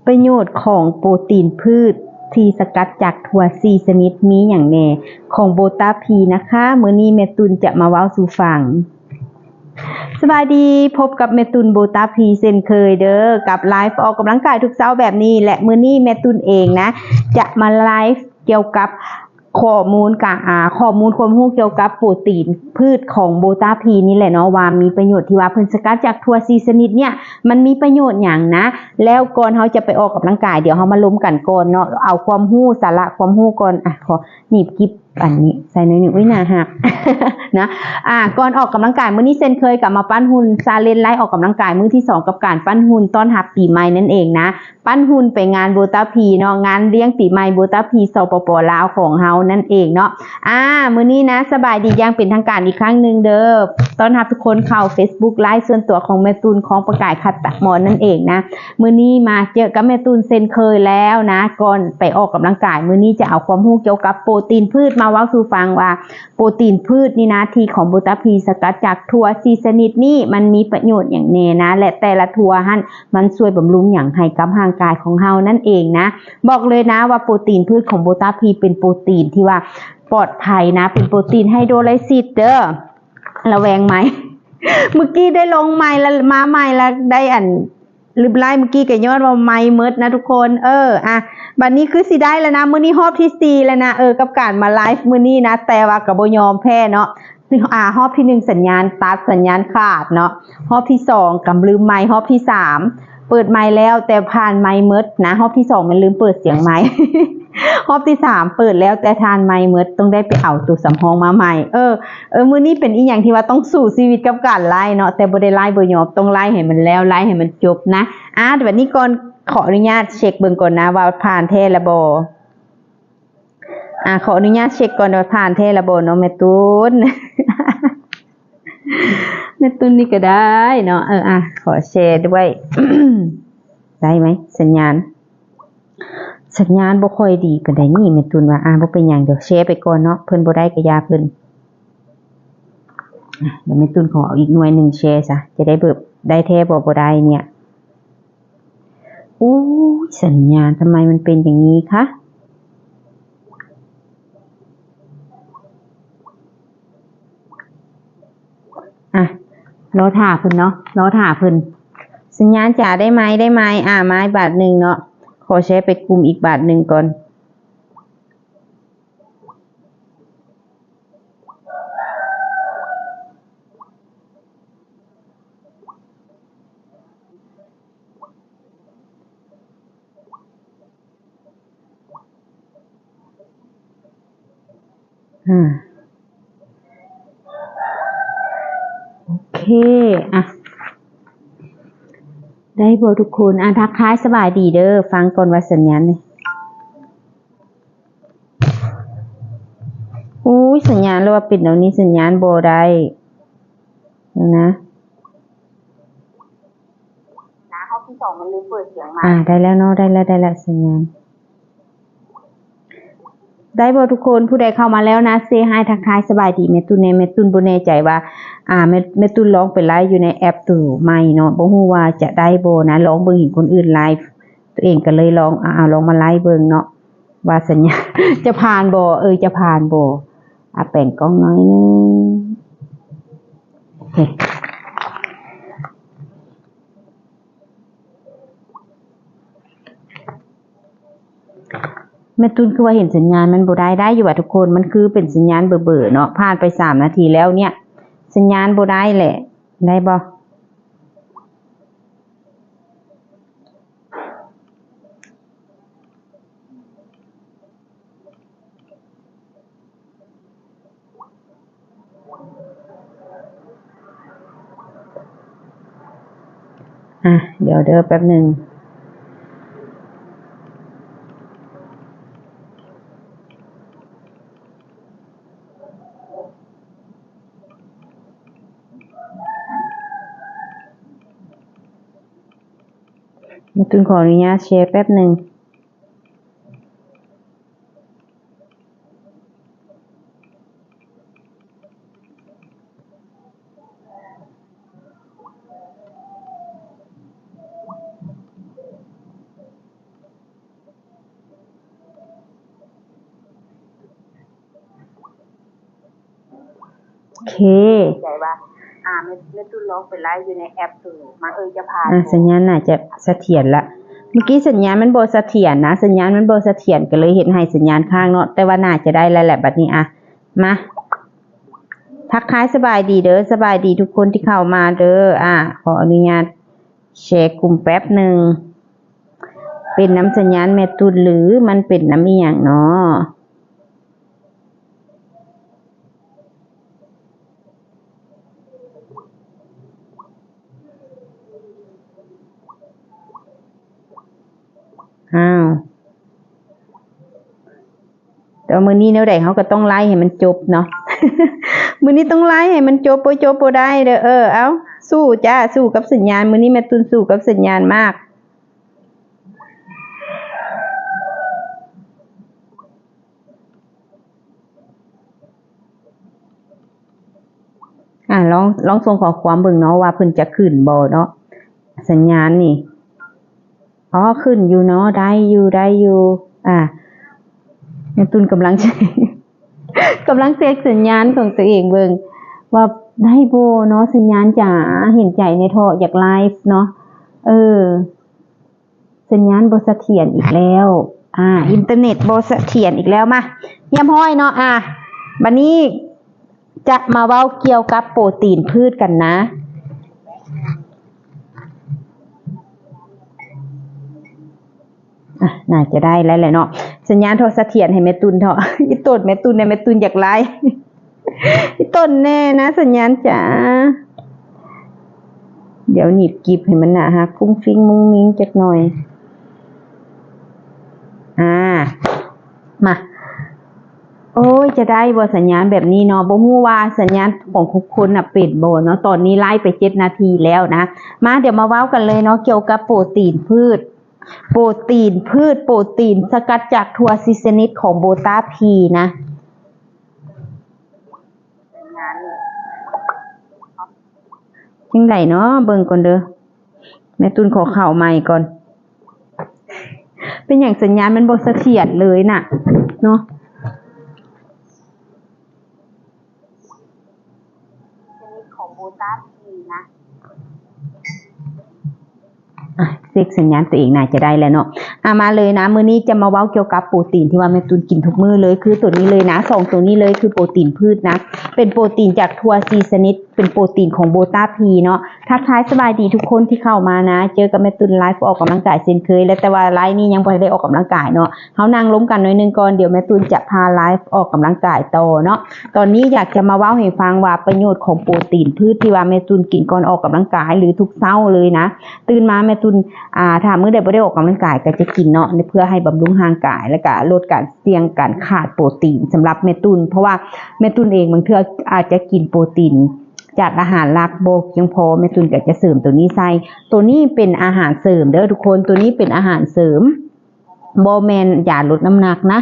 ປະໂຫຍດຂອງໂປຣຕີນພືດທີ່ສະກັດຈາກຖົ່ວສີ່ຊະນິດມີຫຍັງແດ່ ຂອງໂບຕາພີນະຄະ. ມື້ນີ້ແມ່ຕຸນຈະມາເວົ້າສູ່ຟັງ. ສະບາຍດີ, ພົບກັບແມ່ຕຸນໂບຕາພີເຊັ່ນເຄີຍເດີ ກັບໄລຟ໌ອອກກຳລັງກາຍທຸກເຊົ້າແບບນີ້ ແລະ ມື້ນີ້ແມ່ຕຸນເອງນະ ຈະມາໄລຟ໌ກ່ຽວກັບ ຂໍ້ມູນກະ ອາ ຂໍ້ມູນຄວາມຮູ້ກ່ຽວກັບໂປຣຕີນພືດຂອງໂບຕາພີນີ້ແຫຼະເນາະ ວ່າມີປະໂຫຍດທີ່ວ່າເພິ່ນສະກັດຈາກຖົ່ວສີ່ຊະນິດເນີ້ຍ ມັນມີປະໂຫຍດຫຍັງນະ. ແລ້ວກ່ອນເຮົາຈະໄປອອກກຳລັງກາຍ ດຽວເຮົາມາລົມກັນກ່ອນເນາະ ເອົາຄວາມຮູ້ ສາລະຄວາມຮູ້ກ່ອນ. ອາ ຂໍໜີບກິບອັນນີ້ໃສ່ໜ້ອຍໜຶ່ງ ອຸ້ຍ ໜ້າຮັກນະ. ອາ ກ່ອນອອກກຳລັງກາຍ ມື້ນີ້ເຊັ່ນເຄີຍ ກັບມາປັ້ນຫຸ່ນ ຊາເລນໄລຟ໌ອອກກຳລັງກາຍມື້ທີສອງ ກັບການປັ້ນຫຸ່ນຕ້ອນຮັບປີໃໝ່ນັ້ນເອງນະ. ປັ້ນຫຸ່ນໄປງານໂບຕາພີເນາະ ງານລ້ຽງປີໃໝ່ໂບຕາພີ ສປປ ລາວ ຂອງເຮົານັ້ນເອງເນາະ. ອາ ມື້ນີ້ນະ ສະບາຍດີຢ່າງເປັນທາງການອີກຄັ້ງໜຶ່ງເດີ ຕ້ອນຮັບທຸກຄົນເຂົ້າເຟສບຸກໄລຟ໌ສ່ວນຕົວຂອງແມ່ຕຸນ ຄອງປະກາຍ ຂັດຕະໝອນນັ້ນເອງນະ. ມື້ນີ້ມາເຈີກັບແມ່ຕຸນເຊັ່ນເຄີຍແລ້ວນະ ກ່ອນໄປອອກກຳລັງກາຍ ມື້ນີ້ຈະເອົາຄວາມຮູ້ກ່ຽວກັບໂປຣຕີນພືດມາເວົ້າສູ່ຟັງວ່າ ໂປຣຕີນພືດນີ້ ໜ້າທີ່ຂອງໂບຕາພີສະກັດຈາກຖົ່ວສີ່ຊະນິດນີ້ ມັນມີປະໂຫຍດຫຍັງແດ່ນະ ແລະ ແຕ່ລະຖົ່ວຫັ້ນ ມັນຊ່ວຍບຳລຸງຫຍັງໃຫ້ກັບຮ່າງກາຍຂອງເຮົານັ້ນເອງນະ. ບອກເລີຍນະວ່າໂປຣຕີນພືດຂອງໂບຕາພີເປັນໂປຣຕີນທີ່ວ່າປອດໄພນະ ເປັນໂປຣຕີນໄຮໂດຣໄລຊິດເດີ. ລະແວງໄມ ເມື່ອກີ້ໄດ້ລົງໄມລະ ມາໃໝ່ລະໄດ້ອັນ ລືມໄລຟ໌ເມື່ອກີ້ກະຍ້ອນວ່າໄມໝົດນະທຸກຄົນ. ເອີ ອາ ບັດນີ້ຄືຊິໄດ້ແລ້ວນະ ມື້ນີ້ຮອບທີສີ່ແລ້ວນະ ເອີ ກັບການມາໄລຟ໌ມື້ນີ້ນະ ແຕ່ວ່າກະບໍ່ຍອມແພ້ເນາະ. ອາ ຮອບທີໜຶ່ງສັນຍານຕັດ ສັນຍານຂາດເນາະ ຮອບທີສອງກະລືມໄມ ຮອບທີສາມເປີດໄມແລ້ວ ແຕ່ຜ່ານໄມໝົດນະ ຮອບທີສອງແມ່ນລືມເປີດສຽງໄມ ຮອບທີສາມເປີດແລ້ວ ແຕ່ຖ່ານໄມໝົດ ຕ້ອງໄດ້ໄປເອົາໂຕສຳຮອງມາໃໝ່. ເອີ ເອີ ມື້ນີ້ເປັນອີ່ຫຍັງທີ່ວ່າຕ້ອງສູ້ຊີວິດກັບການໄລຟ໌ເນາະ ແຕ່ບໍ່ໄດ້ໄລຟ໌ບໍ່ຍອມ ຕ້ອງໄລຟ໌ໃຫ້ມັນແລ້ວ ໄລຟ໌ໃຫ້ມັນຈົບນະ. ອາ ແຕ່ບັດນີ້ກ່ອນ ຂໍອະນຸຍາດເຊັກເບິ່ງກ່ອນນະວ່າຜ່ານແທ້ລະບໍ່. ອາ ຂໍອະນຸຍາດເຊັກກ່ອນວ່າຜ່ານແທ້ລະບໍ່ເນາະແມ່ຕຸນ. ແມ່ຕຸນນີ້ກະໄດ້ເນາະ. ເອີ ອາ ຂໍແຊດ້ວຍ ໄດ້ໄໝ ສັນຍານ ສັນຍານບໍ່ຄ່ອຍດີປານໃດນີ້ແມ່ຕຸນວ່າ. ອາ ບໍ່ເປັນຫຍັງ ດຽວແຊໄປກ່ອນເນາະ ເພິ່ນບໍ່ໄດ້ກະຢ່າເພິ່ນ. ອາ ດຽວແມ່ຕຸນຂໍເອົາອີກໜ່ວຍໜຶ່ງແຊຊະ ຈະໄດ້ເບິ່ງໄດ້ແທ້ບໍ່ ບໍ່ໄດ້ເນີ້ຍ. ໂອ້ຍ ສັນຍານທຳໄມມັນເປັນຢ່າງນີ້ຄະ? ອະ ລໍຖ້າເພິ່ນເນາະ ລໍຖ້າເພິ່ນ. ສັນຍານຈ໋າ ໄດ້ໄໝ ໄດ້ໄໝ? ອາ ມາອີກບາດໜຶ່ງເນາະ ຂໍແຊໄປກຸ່ມອີກບາດໜຶ່ງກ່ອນ. ອາ ໂອເຄ ອະ ໄດ້ບໍ່ທຸກຄົນ? ອາ ທັກທາຍສະບາຍດີເດີ ຟັງກ່ອນວ່າສັນຍານນີ້. ໂອ້ຍ ສັນຍານ ຫຼືວ່າເປັນແນວນີ້ ສັນຍານບໍ່ໄດ້ນະ. ນະ ຮອບທີສອງມັນລືມເປີດສຽງໃໝ່. ອາ ໄດ້ແລ້ວເນາະ ໄດ້ແລ້ວ ໄດ້ແລ້ວສັນຍານ. ໄດ້ບໍ່ທຸກຄົນ? ຜູ້ໃດເຂົ້າມາແລ້ວນະ ເຊຮາຍ ທັກທາຍສະບາຍດີແມ່ຕຸນແດ່. ແມ່ຕຸນບໍ່ແນ່ໃຈວ່າ ອາ ແມ່ ແມ່ຕຸນລອງໄປໄລຟ໌ຢູ່ໃນແອັບໂຕໃໝ່ເນາະ ບໍ່ຮູ້ວ່າຈະໄດ້ບໍ່ນະ ລອງເບິ່ງເຫັນຄົນອື່ນໄລຟ໌ ໂຕເອງກະເລີຍລອງ ອາ ເອົາ ລອງມາໄລຟ໌ເບິ່ງເນາະ ວ່າສັນຍານຈະຜ່ານບໍ່ ເອີ ຈະຜ່ານບໍ່. ອາ ແປງກ້ອງໜ້ອຍໜຶ່ງ. ໂອເຄ ແມ່ຕຸນຄືວ່າເຫັນສັນຍານມັນບໍ່ໄດ້ ໄດ້ຢູ່ຫວາທຸກຄົນ? ມັນຄືເປັນສັນຍານເບີໆເນາະ ຜ່ານໄປສາມນາທີແລ້ວເນີ້ຍ ສັນຍານບໍ່ໄດ້ແຫຼະ ໄດ້ບໍ່? ອະ ດຽວເດີ ແປັບໜຶ່ງ. ແມ່ຕຸນຂໍອະນຸຍາດແຊແປັບໜຶ່ງ. ເຄ ໃຈວ່າ ອ່າ ແມ່ ແມ່ຕຸ້ນລອງໄປໄລຟ໌ຢູ່ໃນແອັບໂຕ ມາເອີຍຈະພາ ອ່າ ໂຕ ສັນຍານໜ້າຈະສະຖຽນລະ. ເມື່ອກີ້ສັນຍານມັນບໍ່ສະຖຽນນະ, ສັນຍານມັນບໍ່ສະຖຽນ ກໍເລີຍເຮັດໃຫ້ສັນຍານຄ້າງເນາະ, ແຕ່ວ່າໜ້າຈະໄດ້ແລ້ວແຫຼະບັດນີ້. ອ່ະ ມາ ທັກທາຍສະບາຍດີເດີ, ສະບາຍດີທຸກຄົນທີ່ເຂົ້າມາເດີ. ອ່າ ຂໍອະນຸຍາດແຊກຸ່ມແປັບໜຶ່ງ. ເປັນນຳສັນຍານແມ່ຕຸ້ນ ຫຼື ມັນເປັນນຳອີ່ຫຍັງເນາະ? ອ້າວ ແຕ່ວ່າມື້ນີ້ແນວໃດເຮົາກໍຕ້ອງໄລຟ໌ໃຫ້ມັນຈົບເນາະ, ມື້ນີ້ຕ້ອງໄລຟ໌ໃຫ້ມັນຈົບ, ບໍ່ຈົບບໍ່ໄດ້ເດີ. ເອີ ເອົ້າ ສູ້ຈ້າ, ສູ້ກັບສັນຍານ, ມື້ນີ້ແມ່ຕຸ້ນສູ້ກັບສັນຍານມາກ. ອ່າ ລອງ ລອງສົ່ງຂໍ້ຄວາມເບິ່ງເນາະ ວ່າເພິ່ນຈະຂຶ້ນບໍ່ເນາະ ສັນຍານນີ້. ອໍ ຂຶ້ນຢູ່ເນາະ, ໄດ້ຢູ່ ໄດ້ຢູ່. ອ່າ ແມ່ຕຸ້ນກຳລັງ ກຳລັງເຊັກສັນຍານຂອງຕົວເອງເບິ່ງ ວ່າໄດ້ບໍ່ເນາະ ສັນຍານຈ໋າ. ເຫັນໃຈແດ່ເທາະ, ຢາກໄລຟ໌ເນາະ. ເອີ ສັນຍານບໍ່ສະຖຽນອີກແລ້ວ. ອ່າ ອິນເຕີເນັດບໍ່ສະຖຽນອີກແລ້ວ. ມາ ຮຽບຮ້ອຍເນາະ. ອ່າ ບັດນີ້ຈະມາເວົ້າກ່ຽວກັບໂປຣຕີນພືດກັນນະ. ອ່ະ ໜ້າຈະໄດ້ແລ້ວແຫຼະເນາະ. ສັນຍານເທາະສະຖຽນໃຫ້ແມ່ຕຸນເທາະ. ອີ່ຕົນແມ່ຕຸນແດ່, ແມ່ຕຸນຢາກໄລຟ໌. ອີ່ຕົນແນ່ນະ ສັນຍານຈ໋າ. ດຽວໜີບກິບໃຫ້ມັນໜ້າຮັກ ຟຸ້ງຟິ້ງມຸ້ງມິ້ງຈັກໜ່ອຍ. ອ່າ ມາ. ໂອ້ຍ ຈະໄດ້ບໍ່ສັນຍານແບບນີ້ເນາະ? ບໍ່ຮູ້ວ່າສັນຍານຂອງທຸກຄົນນະເປັນບໍ່ເນາະ? ຕອນນີ້ໄລຟ໌ໄປເຈັດນາທີແລ້ວນະ. ມາ ດຽວມາເວົ້າກັນເລີຍເນາະ ກ່ຽວກັບໂປຣຕີນພືດ. ໂປຣຕີນພືດ, ໂປຣຕີນສະກັດຈາກຖົ່ວສີ່ຊະນິດຂອງໂບຕາພີນະ. ຈັ່ງໃດເນາະ? ເບິ່ງກ່ອນເດີ. ແມ່ຕຸນຂໍເຂົ້າໃໝ່ກ່ອນ. ເປັນຫຍັງສັນຍານມັນບໍ່ສະຖຽນເລີຍນະ ເນາະ? ຊະນິດຂອງໂບຕາພີນະ. ອ່ະ ເຊັກສັນຍານຕົວເອງໜ້າຈະໄດ້ແລ້ວເນາະ. ອ່ະ ມາເລີຍນະ, ມື້ນີ້ຈະມາເວົ້າກ່ຽວກັບໂປຣຕີນທີ່ວ່າແມ່ຕຸນກິນທຸກມື້ເລີຍ ຄືໂຕນີ້ເລີຍນະ, ສອງໂຕນີ້ເລີຍ ຄືໂປຣຕີນພືດນະ, ເປັນໂປຣຕີນຈາກຖົ່ວສີ່ຊະນິດ, ເປັນໂປຣຕີນຂອງໂບຕາພີເນາະ. ທັກທາຍສະບາຍດີທຸກຄົນທີ່ເຂົ້າມານະ, ເຈີກັບແມ່ຕຸນໄລຟ໌ອອກກຳລັງກາຍເຊັ່ນເຄີຍ ແລະ ແຕ່ວ່າໄລຟ໌ນີ້ຍັງບໍ່ໄດ້ອອກກຳລັງກາຍເນາະ, ເຮົານັ່ງລົມກັນໜ້ອຍໜຶ່ງກ່ອນ, ດຽວແມ່ຕຸນຈະພາໄລຟ໌ອອກກຳລັງກາຍຕໍ່ເນາະ. ຕອນນີ້ຢາກຈະມາເວົ້າໃຫ້ຟັງວ່າປະໂຫຍດຂອງໂປຣຕີນພືດທີ່ວ່າແມ່ຕຸນກິນກ່ອນອອກກຳລັງກາຍ ຫຼື ທຸກເຊົ້າເລີຍນະ. ຕື່ນມາແມ່ຕຸນ ອ່າ ຖ້າມື້ໃດບໍ່ໄດ້ອອກກຳລັງກາຍກໍຈະກິນເນາະ ເພື່ອໃຫ້ບຳລຸງຮ່າງກາຍ ແລະ ກະລົດການສ່ຽງການຂາດໂປຣຕີນສຳລັບແມ່ຕຸນ, ເພາະວ່າແມ່ຕຸນເອງບາງເທື່ອອາດຈະກິນໂປຣຕີນຈາກອາຫານຫຼັກບໍ່ພຽງພໍ, ແມ່ຕຸນກໍຈະເສີມໂຕນີ້ໃສ່. ໂຕນີ້ເປັນອາຫານເສີມເດີທຸກຄົນ, ໂຕນີ້ເປັນອາຫານເສີມ. ບໍ່ແມ່ນຢາລົດນ້ຳໜັກນະ,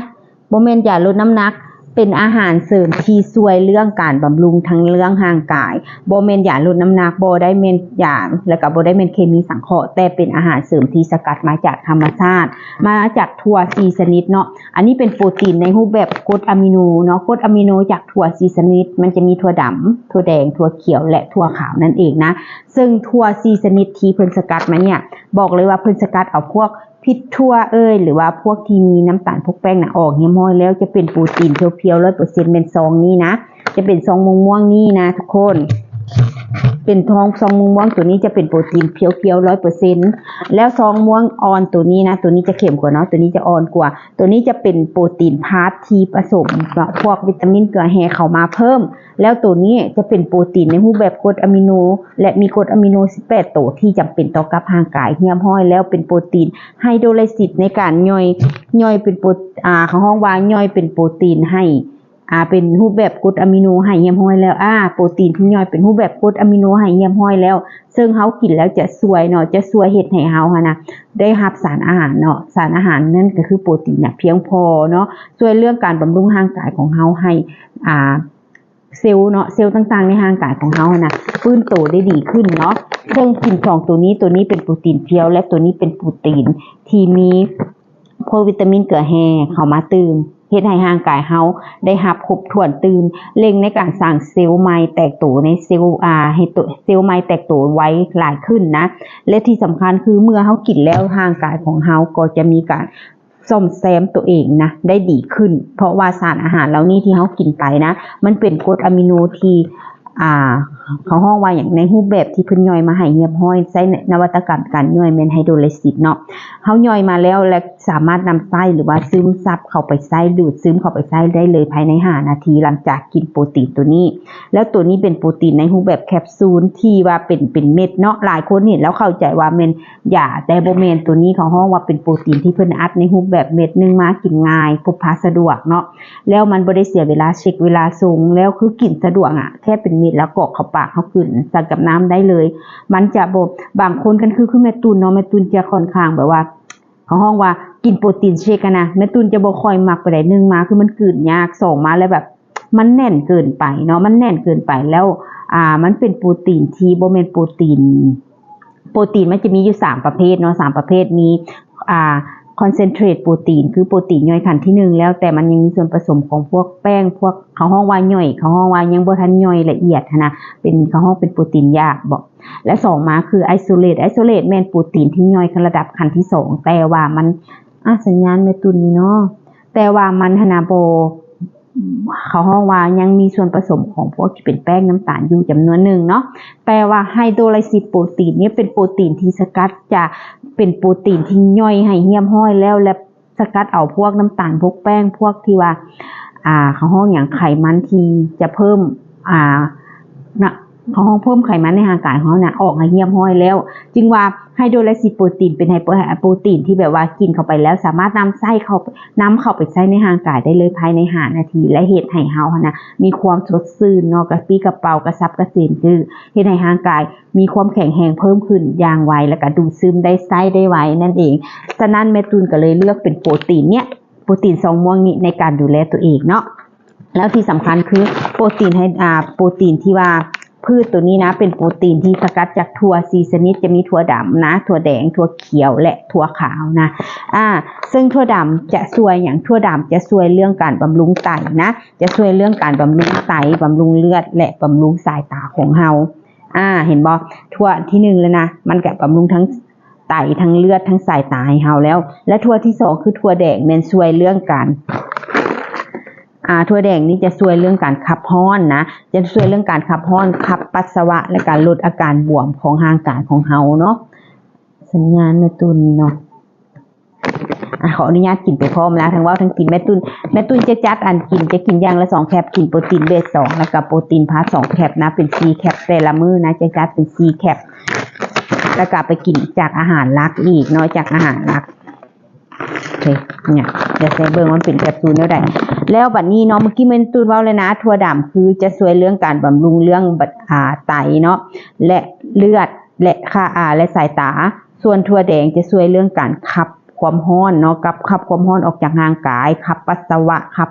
ບໍ່ແມ່ນຢາລົດນ້ຳໜັກ, ເປັນອາຫານເສີມທີ່ຊ່ວຍເລື່ອງການບຳລຸງທັງເລື່ອງຮ່າງກາຍ, ບໍ່ແມ່ນຢາລົດນ້ຳໜັກ, ບໍ່ໄດ້ແມ່ນຢາ ແລ້ວກໍບໍ່ໄດ້ແມ່ນເຄມີສັງເຄາະ, ແຕ່ເປັນອາຫານເສີມທີ່ສະກັດມາຈາກທຳມະຊາດ, ມາຈາກຖົ່ວສີ່ຊະນິດເນາະ. ອັນນີ້ເປັນໂປຣຕີນໃນຮູບແບບກົດອາມິໂນເນາະ, ກົດອາມິໂນຈາກຖົ່ວສີ່ຊະນິດ, ມັນຈະມີຖົ່ວດຳ, ຖົ່ວແດງ, ຖົ່ວຂຽວ ແລະ ຖົ່ວຂາວນັ້ນເອງນະ. ເຊິ່ງຖົ່ວສີ່ຊະນິດທີ່ເພິ່ນສະກັດມາເນີ້ຍ, ບອກເລີຍວ່າເພິ່ນສະກັດເອົາພວກ ພິດຖົ່ວເອີຍ ຫຼືວ່າພວກທີ່ມີນ້ຳຕານພວກແປ້ງນະ ອອກຮຽບຮ້ອຍແລ້ວ, ຈະເປັນໂປຣຕີນພຽວໆ ຮ້ອຍເປີເຊັນ ແມ່ນຊອງນີ້ນະ, ຈະເປັນຊອງມ່ວງໆນີ້ນະທຸກຄົນ, ເປັນຊອງ ຊອງມ່ວງໆ ໂຕນີ້ຈະເປັນໂປຣຕີນພຽວໆ ຮ້ອຍເປີເຊັນ. ແລ້ວຊອງມ່ວງອ່ອນໂຕນີ້ນະ, ໂຕນີ້ຈະເຂັ້ມກວ່າເນາະ, ໂຕນີ້ຈະອ່ອນກວ່າ, ໂຕນີ້ຈະເປັນໂປຣຕີນພາດທີ່ປະສົມເນາະ, ພວກວິຕາມິນເກືອແຮ່ເຂົ້າມາເພີ່ມ. ແລ້ວໂຕນີ້ຈະເປັນໂປຣຕີນໃນຮູບແບບກົດອາມິໂນ ແລະ ມີກົດອາມິໂນສິບແປດໂຕທີ່ຈຳເປັນຕໍ່ກັບຮ່າງກາຍຮຽບຮ້ອຍແລ້ວ, ເປັນໂປຣຕີນໄຮໂດຣໄລຊິດໃນການຍ່ອຍ, ຍ່ອຍເປັນໂປຣ, ອ່າ, ເຂົາຮ້ອງວ່າຍ່ອຍເປັນໂປຣຕີນໃຫ້, ອ່າ, ເປັນຮູບແບບກົດອາມິໂນໃຫ້ຮຽບຮ້ອຍແລ້ວ, ອ່າ, ໂປຣຕີນທີ່ຍ່ອຍເປັນຮູບແບບກົດອາມິໂນໃຫ້ຮຽບຮ້ອຍແລ້ວ, ເຊິ່ງເຮົາກິນແລ້ວຈະຊ່ວຍເນາະ, ຈະຊ່ວຍເຮັດໃຫ້ເຮົາຫັ້ນນະ ໄດ້ຮັບສານອາຫານເນາະ, ສານອາຫານນັ້ນກໍຄືໂປຣຕີນນະ ພຽງພໍເນາະ, ຊ່ວຍເລື່ອງການບຳລຸງຮ່າງກາຍຂອງເຮົາໃຫ້, ອ່າ, ເຊວເນາະ, ເຊວຕ່າງໆໃນຮ່າງກາຍຂອງເຮົາຫັ້ນນະ ຟື້ນໂຕໄດ້ດີຂຶ້ນເນາະ. ເຊິ່ງກິນສອງໂຕນີ້, ໂຕນີ້ເປັນໂປຣຕີນພຽວ ແລະ ໂຕນີ້ເປັນໂປຣຕີນທີ່ມີ ພວກວິຕາມິນເກືອແຮ່ເຂົ້າມາຕື່ມ ເຮັດໃຫ້ຮ່າງກາຍເຮົາໄດ້ຮັບຄົບຖ້ວນຕື່ມ ເລັ່ງໃນການສ້າງເຊວໃໝ່ແຕກໂຕໃນເຊວ ອາ ໃຫ້ໂຕ ເຊວໃໝ່ແຕກໂຕໄວຫຼາຍຂຶ້ນນະ ແລະ ທີ່ສຳຄັນຄືເມື່ອເຮົາກິນແລ້ວ ຮ່າງກາຍຂອງເຮົາກໍຈະມີການ ສ້ອມແຊມຕົວເອງນະ ໄດ້ດີຂຶ້ນ ເພາະວ່າສານອາຫານເຫຼົ່ານີ້ທີ່ເຮົາກິນໄປນະ ມັນເປັນກົດອາມິໂນທີ່ ອ່າ ເຂົາຮ້ອງວ່າຫຍັງ ໃນຮູບແບບທີ່ເພິ່ນຍ່ອຍມາໃຫ້ຮຽບຮ້ອຍ ໃຊ້ນະ ນະວັດຕະກຳການຍ່ອຍແມ່ນໄຮໂດຣໄລຊິດເນາະ. ເຮົາຍ່ອຍມາແລ້ວ ແລະ ສາມາດນຳໃຊ້ ຫຼືວ່າຊຶມຊັບເຂົ້າໄປໃຊ້ ດູດຊຶມເຂົ້າໄປໃຊ້ໄດ້ເລີຍພາຍໃນຫ້ານາທີ ຫຼັງຈາກກິນໂປຣຕີນຕົວນີ້. ແລ້ວຕົວນີ້ເປັນໂປຣຕີນໃນຮູບແບບແຄບຊູນທີ່ວ່າເປັນ ເປັນເມັດເນາະ. ຫຼາຍຄົນເຫັນແລ້ວເຂົ້າໃຈວ່າແມ່ນຢາ, ແຕ່ບໍ່ແມ່ນ. ຕົວນີ້ເຂົາຮ້ອງວ່າເປັນໂປຣຕີນທີ່ເພິ່ນອັດໃນຮູບແບບເມັດ ໜຶ່ງມາກິນງ່າຍ, ພົກພາສະດວກເນາະ. ແລ້ວມັນບໍ່ໄດ້ເສຍເວລາເຊັກເວລາຊົງ, ແລ້ວຄືກິນສະດວກອະ, ແຄ່ເປັນເມັດແລ້ວກອກເຂົ້າປາກເຮົາ ກືນໃສ່ກັບນ້ຳໄດ້ເລີຍ. ມັນຈະບໍ່, ບາງຄົນ ຄັນຄື ຄືແມ່ຕຸ່ນເນາະ, ແມ່ຕຸ່ນຈະຄ່ອນຂ້າງແບບວ່າ ເຂົາຮ້ອງວ່າກິນໂປຣຕີນເຊັກຫັ້ນນະ, ແມ່ຕຸ່ນຈະບໍ່ຄ່ອຍມັກປານໃດ. ໜຶ່ງມາຄືມັນກືນຍາກ, ສອງມາແລ້ວແບບ ມັນແໜ້ນເກີນໄປເນາະ, ມັນແໜ້ນເກີນໄປ. ແລ້ວ ອ່າ ມັນເປັນໂປຣຕີນທີ່ບໍ່ແມ່ນໂປຣຕີນ, ໂປຣຕີນມັນຈະມີຢູ່ສາມປະເພດເນາະ, ສາມປະເພດ ມີ ອ່າ ຄອນເຊັນເທຣດໂປຣຕີນ ຄືໂປຣຕີນຍ່ອຍຂັ້ນທີໜຶ່ງແລ້ວ, ແຕ່ມັນຍັງມີສ່ວນປະສົມຂອງພວກແປ້ງ, ພວກ ເຂົາຮ້ອງວ່າຫຍ້ອຍ, ເຂົາຮ້ອງວ່າຍັງບໍ່ທັນຫຍ້ອຍລະອຽດຫັ້ນນະ, ເປັນ ເຂົາຮ້ອງເປັນໂປຣຕີນຢາກບໍ. ແລະ ສອງມາຄືໄອໂຊເລດ, ໄອໂຊເລດແມ່ນໂປຣຕີນທີ່ຫຍ້ອຍຂັ້ນລະດັບຂັ້ນທີສອງ ແຕ່ວ່າມັນ ອາ ສັນຍານແມ່ຕຸ່ນນີ້ເນາະ, ແຕ່ວ່າມັນຫັ້ນນະບໍ່ ເຂົາຮ້ອງວ່າຍັງມີສ່ວນປະສົມຂອງພວກທີ່ເປັນແປ້ງນ້ຳຕານຢູ່ຈຳນວນໜຶ່ງເນາະ. ແຕ່ວ່າໄຮໂດຣໄລຊິດໂປຣຕີນນີ້ເປັນໂປຣຕີນທີ່ສະກັດຈາກ ເປັນໂປຣຕີນທີ່ຫຍ້ອຍໃຫ້ຮຽບຮ້ອຍແລ້ວ ແລະ ສະກັດເອົາພວກນ້ຳຕານ, ພວກແປ້ງ, ພວກທີ່ວ່າ ອ່າ ເຂົາຮ້ອງຫຍັງ ໄຂມັນທີ່ຈະເພີ່ມ ອ່າ ນະ ເຮົາເພີ່ມໄຂມັນໃນຮ່າງກາຍຂອງເຮົານະ ອອກໃຫ້ຮຽບຮ້ອຍແລ້ວ. ຈຶ່ງວ່າໄຮໂດຣໄລຊິດໂປຣຕີນເປັນໄຮໂປ ໂປຣຕີນທີ່ແບບວ່າກິນເຂົ້າໄປແລ້ວສາມາດນຳໃຊ້ເຂົ້າ ນຳເຂົ້າໄປໃຊ້ໃນຮ່າງກາຍໄດ້ເລີຍພາຍໃນຫ້ານາທີ ແລະ ເຮັດໃຫ້ເຮົາຫັ້ນນະມີຄວາມສົດຊື່ນເນາະ, ກະປີ້ກະເປົາ ກະສັບກະເສນ, ຄືເຮັດໃຫ້ຮ່າງກາຍມີຄວາມແຂງແຮງເພີ່ມຂຶ້ນຢ່າງໄວ ແລະ ກະດູດຊຶມໄດ້ ໃຊ້ໄດ້ໄວນັ້ນເອງ. ສະນັ້ນແມ່ຕຸ່ນກະເລີຍເລືອກເປັນໂປຣຕີນເນີ້ຍ ໂປຣຕີນຊອງມ່ວງນີ້ໃນການດູແລຕົວເອງເນາະ. ແລ້ວທີ່ສຳຄັນຄືໂປຣຕີນໄຮ ອ່າ ໂປຣຕີນທີ່ວ່າພືດໂຕນີ້ນະ ເປັນໂປຣຕີນທີ່ສະກັດຈາກຖົ່ວສີ່ຊະນິດ, ຈະມີຖົ່ວດຳນະ, ຖົ່ວແດງ, ຖົ່ວຂຽວ ແລະ ຖົ່ວຂາວນະ. ອ່າ ເຊິ່ງຖົ່ວດຳຈະຊ່ວຍຫຍັງ? ຖົ່ວດຳຈະຊ່ວຍເລື່ອງການບຳລຸງໄຕນະ, ຈະຊ່ວຍເລື່ອງການບຳລຸງໄຕ, ບຳລຸງເລືອດ ແລະ ບຳລຸງສາຍຕາຂອງເຮົາ. ອ່າ ເຫັນບໍ່? ຖົ່ວທີໜຶ່ງແລ້ວນະ, ມັນກະບຳລຸງທັງ ໄຕ ທັງເລືອດ ທັງສາຍຕາໃຫ້ເຮົາແລ້ວ. ແລະ ຖົ່ວທີສອງຄືຖົ່ວແດງ ແມ່ນຊ່ວຍເລື່ອງການ ອ່າ ຖົ່ວແດງນີ້ຈະຊ່ວຍເລື່ອງການຂັບຮ້ອນນະ, ຈະຊ່ວຍເລື່ອງການຂັບຮ້ອນ, ຂັບປັດສະວະ ແລະ ການລົດອາການບວມຂອງຮ່າງກາຍຂອງເຮົາເນາະ. ສັນຍານແມ່ຕຸ່ນເນາະ. ອ່ະ ຂໍອະນຸຍາດກິນໄປພ້ອມແລ້ວ ທັງເວົ້າທັງກິນ. ແມ່ຕຸ່ນ ແມ່ຕຸ່ນຈະຈັດອັນກິນ ຈະກິນຢ່າງລະສອງແຄັບ, ກິນໂປຣຕີນເບສສອງ ແລ້ວກະໂປຣຕີນພາສສອງແຄັບນະ, ເປັນສີ່ແຄັບແຕ່ລະມື້ນະ, ຈະຈັດເປັນສີ່ແຄັບ ແລ້ວກະໄປກິນຈາກອາຫານຫຼັກອີກເນາະ, ຈາກອາຫານຫຼັກ. ໂອເຄ ເນຍ ດຽວໃສ່ເບິ່ງວ່າມັນເປັນແຄັບຊູນແນວໃດ. ແລ້ວບັດນີ້ເນາະ ເມື່ອກີ້ແມ່ນຕູນເວົ້າແລ້ວນະ, ຖົ່ວດຳຄືຈະຊ່ວຍເລື່ອງການບຳລຸງເລື່ອງ ອ່າ ໄຕເນາະ ແລະ ເລືອດ ແລະ ຄ່າ ອ່າ ແລະ ສາຍຕາ. ສ່ວນຖົ່ວແດງຈະຊ່ວຍເລື່ອງການຂັບຄວາມຮ້ອນເນາະ, ກັບ ຂັບຄວາມຮ້ອນອອກຈາກຮ່າງກາຍ, ຂັບປັດສະວະ, ຂັບ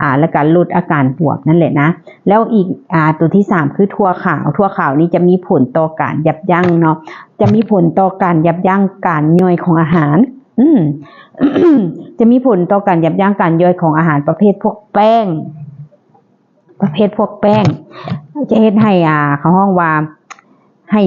ອ່າ ແລ້ວກະລົດອາການບວມນັ້ນແຫຼະນະ. ແລ້ວອີກ ອ່າ ໂຕທີສາມຄືຖົ່ວຂາວ. ຖົ່ວຂາວນີ້ຈະມີຜົນຕໍ່ການຢັບຢັ້ງເນາະ, ຈະມີຜົນຕໍ່ການຢັບຢັ້ງການຍ່ອຍຂອງອາຫານ. ອືມ ຈະມີຜົນຕໍ່ການຍັບຢັ້ງການຍ່ອຍຂອງອາຫານປະເພດພວກແປ້ງ, ປະເພດພວກແປ້ງ ຈະເຮັດໃຫ້ ອ່າ ເຂົາຮ້ອງວ່າ ໃຫ້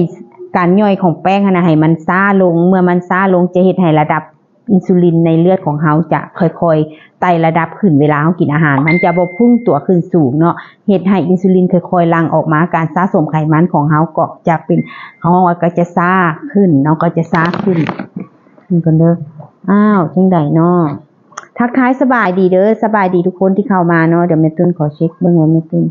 ການຍ່ອຍຂອງແປ້ງຫັ້ນນະ ໃຫ້ມັນຊ້າລົງ. ເມື່ອມັນຊ້າລົງ ຈະເຮັດໃຫ້ລະດັບອິນຊູລິນໃນເລືອດຂອງເຮົາຈະຄ່ອຍໆໄຕ່ລະດັບຂຶ້ນ ເວລາເຮົາກິນອາຫານ ມັນຈະບໍ່ພຸ່ງຕົວຂຶ້ນສູງເນາະ, ເຮັດໃຫ້ອິນຊູລິນຄ່ອຍໆຫຼັ່ງອອກມາ, ການສະສົມໄຂມັນຂອງເຮົາກໍຈະເປັນ ເຂົາເຮົາວ່າກໍຈະຊ້າຂຶ້ນເນາະ, ກໍຈະຊ້າຂຶ້ນ. ເບິ່ງກ່ອນເດີ. ອ້າວ ຈັ່ງໃດເນາະ? ທັກທາຍສະບາຍດີເດີ, ສະບາຍດີທຸກຄົນທີ່ເຂົ້າມາເນາະ. ດຽວແມ່ຕຸນຂໍເຊັກເບິ່ງວ່າແມ່ຕຸນ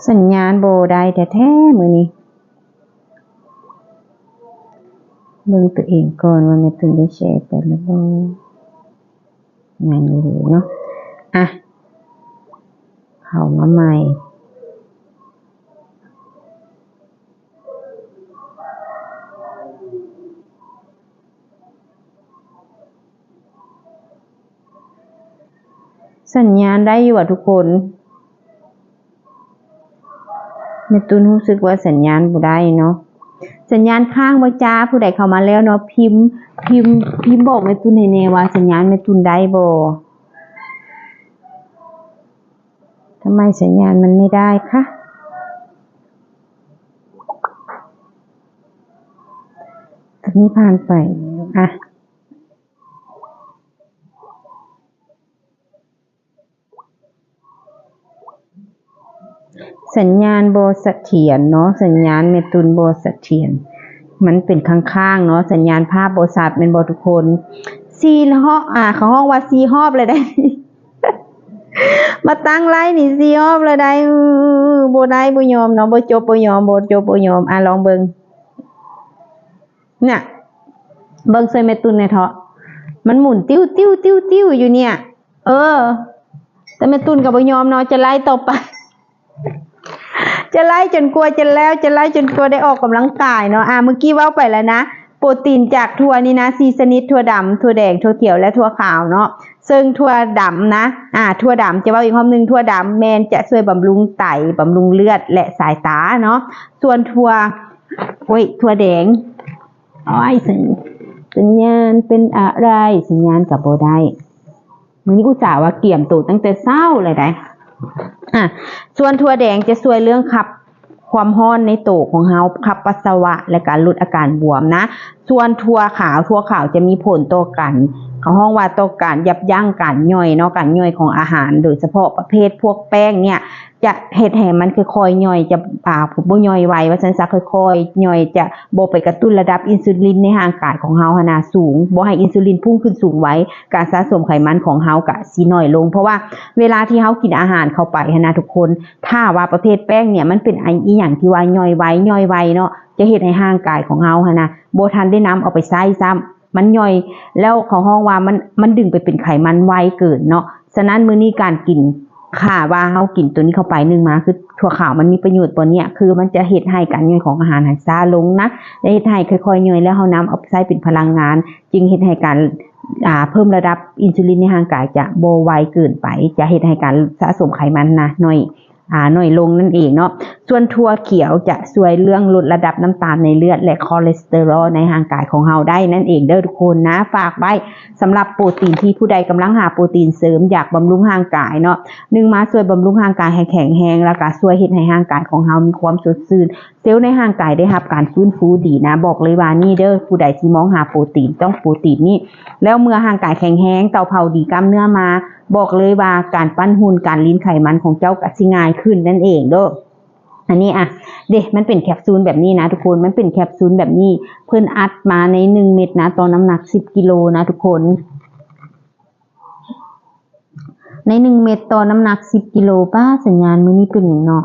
ສັນຍານບໍ່ໄດ້ແທ້ໆມື້ນີ້. ເບິ່ງຕົວເອງກ່ອນວ່າແມ່ຕຸນໄດ້ແຊໄປແລ້ວບໍ່? ຍັງຢູ່ເນາະ. ອ່ະ ເຂົ້າມາໃໝ່. ສັນຍານໄດ້ຢູ່ຫວາທຸກຄົນ? ແມ່ຕຸນຮູ້ສຶກວ່າສັນຍານບໍ່ໄດ້ເນາະ. ສັນຍານຄ້າງບໍ່ຈ້າ? ຜູ້ໃດເຂົ້າມາແລ້ວເນາະ ພິມ ພິມ ພິມບອກແມ່ຕຸນໃຫ້ແດ່ວ່າສັນຍານແມ່ຕຸນໄດ້ບໍ່? ທຳໄມສັນຍານມັນໄມ່ໄດ້ຄະ? ອັນນີ້ຜ່ານໄປ ອ່ະ ສັນຍານບໍ່ສະຖຽນເນາະ, ສັນຍານແມ່ຕຸນບໍ່ສະຖຽນ, ມັນເປັນຄ້າງໆເນາະ, ສັນຍານພາບບໍ່ຊັດແມ່ນບໍ່ທຸກຄົນ? ສີ່ຮອບ ອ່າ ເຂົາຮ້ອງວ່າສີ່ຮອບແລ້ວໄດ໋. ມາຕັ້ງໄລນີ້ສີ່ຮອບແລ້ວໄດ໋. ບໍ່ໄດ້ ບໍ່ຍອມເນາະ, ບໍ່ຈົບບໍ່ຍອມ, ບໍ່ຈົບບໍ່ຍອມ. ອ່າ ລອງເບິ່ງ. ນະ ເບິ່ງຊ່ວຍແມ່ຕຸນແດ່ເທາະ, ມັນໝູນຕິ້ວໆໆຢູ່ເນີ້ຍ. ເອີ ແຕ່ແມ່ຕຸນກໍບໍ່ຍອມເນາະ, ຈະໄລຕໍ່ໄປ, ຈະໄລຈົນກວ່າຈະແລ້ວ, ຈະໄລຈົນກວ່າໄດ້ອອກກຳລັງກາຍເນາະ. ອ່າ ເມື່ອກີ້ເວົ້າໄປແລ້ວນະ, ໂປຣຕີນຈາກຖົ່ວນີ້ນະ ສີ່ຊະນິດ, ຖົ່ວດຳ, ຖົ່ວແດງ, ຖົ່ວຂຽວ ແລະ ຖົ່ວຂາວເນາະ. ເຊິ່ງຖົ່ວດຳນະ ອ່າ ຖົ່ວດຳ ຈະເວົ້າອີກຮອບໜຶ່ງ, ຖົ່ວດຳແມ່ນຈະຊ່ວຍບຳລຸງໄຕ, ບຳລຸງເລືອດ ແລະ ສາຍຕາເນາະ. ສ່ວນຖົ່ວ ໂອ້ຍ ຖົ່ວແດງ ໂອ້ຍ ສັນ ສັນຍານເປັນອະໄລ? ສັນຍານກໍບໍ່ໄດ້. ມື້ນີ້ອຸດສ່າວ່າກຽມໂຕຕັ້ງແຕ່ເຊົ້າເລີຍໄດ໋. ອ່າ ສ່ວນຖົ່ວແດງຈະຊ່ວຍເລື່ອງຂັບຄວາມຮ້ອນໃນໂຕຂອງເຮົາ, ຂັບປັດສະວະ ແລະ ການຫຼຸດອາການບວມນະ. ສ່ວນຖົ່ວຂາວ, ຖົ່ວຂາວຈະມີຜົນຕໍ່ການ, ເຂົາຮ້ອງວ່າຕໍ່ການຢັບຢັ້ງການຍ່ອຍເນາະ, ການຍ່ອຍຂອງອາຫານ, ໂດຍສະເພາະປະເພດພວກແປ້ງເນີ້ຍ ຈະເຮັດໃຫ້ມັນຄ່ອຍໆຍ່ອຍ, ຈະ ອ່າ ບໍ່ຍ່ອຍໄວວ່າຊັ້ນຊະ, ຄ່ອຍໆຍ່ອຍ, ຈະບໍ່ໄປກະຕຸ້ນລະດັບອິນຊູລິນໃນຮ່າງກາຍຂອງເຮົາຫັ້ນນະສູງ, ບໍ່ໃຫ້ອິນຊູລິນພຸ່ງຂຶ້ນສູງໄວ, ການສະສົມໄຂມັນຂອງເຮົາກະຊິໜ້ອຍລົງ. ເພາະວ່າເວລາທີ່ເຮົາກິນອາຫານເຂົ້າໄປຫັ້ນນະທຸກຄົນ, ຖ້າວ່າປະເພດແປ້ງເນີ້ຍ ມັນເປັນອີ່ຫຍັງທີ່ວ່າຍ່ອຍໄວ, ຍ່ອຍໄວເນາະ, ຈະເຮັດໃຫ້ຮ່າງກາຍຂອງເຮົາຫັ້ນນະ ບໍ່ທັນໄດ້ນຳເອົາໄປໃຊ້ຊ້ຳ, ມັນຍ່ອຍ ແລ້ວເຂົາຮ້ອງວ່າມັນ, ມັນດຶງໄປເປັນໄຂມັນໄວເກີນເນາະ. ສະນັ້ນ ມື້ນີ້ການກິນ, ຖ້າວ່າເຮົາກິນໂຕນີ້ເຂົ້າໄປ, ໜຶ່ງມາຄືຖົ່ວຂາວມັນມີປະໂຫຍດບໍ່ເນີ້ຍ, ຄືມັນຈະເຮັດໃຫ້ການຍ່ອຍຂອງອາຫານຫັ້ນຊ້າລົງນະ, ແລະ ເຮັດໃຫ້ຄ່ອຍໆຍ່ອຍ ແລ້ວເຮົານຳເອົາໃຊ້ເປັນພະລັງງານ, ຈຶ່ງເຮັດໃຫ້ການ, ອ່າ, ເພີ່ມລະດັບອິນຊູລິນໃນຮ່າງກາຍຈະບໍ່ໄວເກີນໄປ, ຈະເຮັດໃຫ້ການສະສົມໄຂມັນນະໜ້ອຍ, ອ່າ, ໜ້ອຍລົງນັ້ນເອງເນາະ. ສ່ວນຖົ່ວຂຽວຈະຊ່ວຍເລື່ອງລົດລະດັບນ້ຳຕານໃນເລືອດ ແລະ ຄໍເລສເຕີຣອລໃນຮ່າງກາຍຂອງເຮົາໄດ້ນັ້ນເອງເດີທຸກຄົນນະ. ຝາກໄວ້ ສຳລັບໂປຣຕີນທີ່ຜູ້ໃດກຳລັງຫາໂປຣຕີນເສີມ ຢາກບຳລຸງຮ່າງກາຍເນາະ, ໜຶ່ງມາຊ່ວຍບຳລຸງຮ່າງກາຍໃຫ້ແຂງແຮງ ແລ້ວກະຊ່ວຍເຮັດໃຫ້ຮ່າງກາຍຂອງເຮົາມີຄວາມສົດຊື່ນ, ເຊວໃນຮ່າງກາຍໄດ້ຮັບການຟື້ນຟູດີນະ. ບອກເລີຍວ່ານີ້ເດີ, ຜູ້ໃດທີ່ມອງຫາໂປຣຕີນ ຕ້ອງໂປຣຕີນນີ້, ແລ້ວເມື່ອຮ່າງກາຍແຂງແຮງ, ເຕົາເຜົາດີ, ກ້າມເນື້ອມາ, ບອກເລີຍວ່າການປັ້ນຫຸ່ນ, ການລີນໄຂມັນຂອງເຈົ້າກະຊິງ່າຍຂຶ້ນນັ້ນເອງເດີ. ອັນນີ້ ອ່ະ ເດ ມັນເປັນແຄບຊູນແບບນີ້ນະທຸກຄົນ, ມັນເປັນແຄບຊູນແບບນີ້, ເພິ່ນອັດມາໃນໜຶ່ງເມັດນະ ຕໍ່ນ້ຳໜັກສິບກິໂລນະທຸກຄົນ, ໃນໜຶ່ງເມັດຕໍ່ນ້ຳໜັກສິບກິໂລ. ປ້າ ສັນຍານມື້ນີ້ເປັນຫຍັງເນາະ?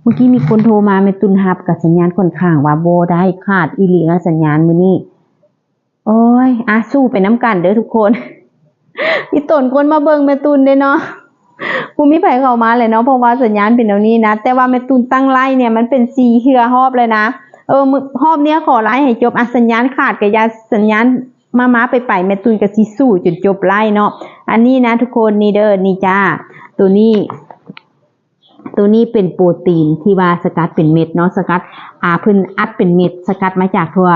ເມື່ອກີ້ມີຄົນໂທມາ ແມ່ຕຸນຮັບ ກະສັນຍານຂ້ອນຂ້າງວ່າບໍ່ໄດ້, ຂາດອີ່ຫຼີນະສັນຍານມື້ນີ້. ໂອ້ຍ ອ່ະ ສູ້ໄປນຳກັນເດີທຸກຄົນ. ອີ່ຕົນຄົນມາເບິ່ງແມ່ຕຸນເດ້ເນາະ, ບໍ່ມີໃຜເຂົ້າມາເລີຍເນາະ ເພາະວ່າສັນຍານເປັນແນວນີ້ນະ. ແຕ່ວ່າແມ່ຕຸນຕັ້ງໄລເນີ້ຍ ມັນເປັນສີ່ເທື່ອຮອບແລ້ວນະ. ເອີ ມື້ ຮອບເນີ້ຍຂໍໄລໃຫ້ຈົບ. ອ່ະ ສັນຍານຂາດກະຢ່າ, ສັນຍານມາໆໄປໆ ແມ່ຕຸນກະຊິສູ້ຈົນຈົບໄລເນາະ. ອັນນີ້ນະທຸກຄົນ, ນີ້ເດີ ນີ້ຈ້າ, ໂຕນີ້ ໂຕນີ້ເປັນໂປຣຕີນທີ່ວ່າສະກັດເປັນເມັດເນາະ, ສະກັດ ອ່າ ເພິ່ນອັດເປັນເມັດ, ສະກັດມາຈາກຖົ່ວ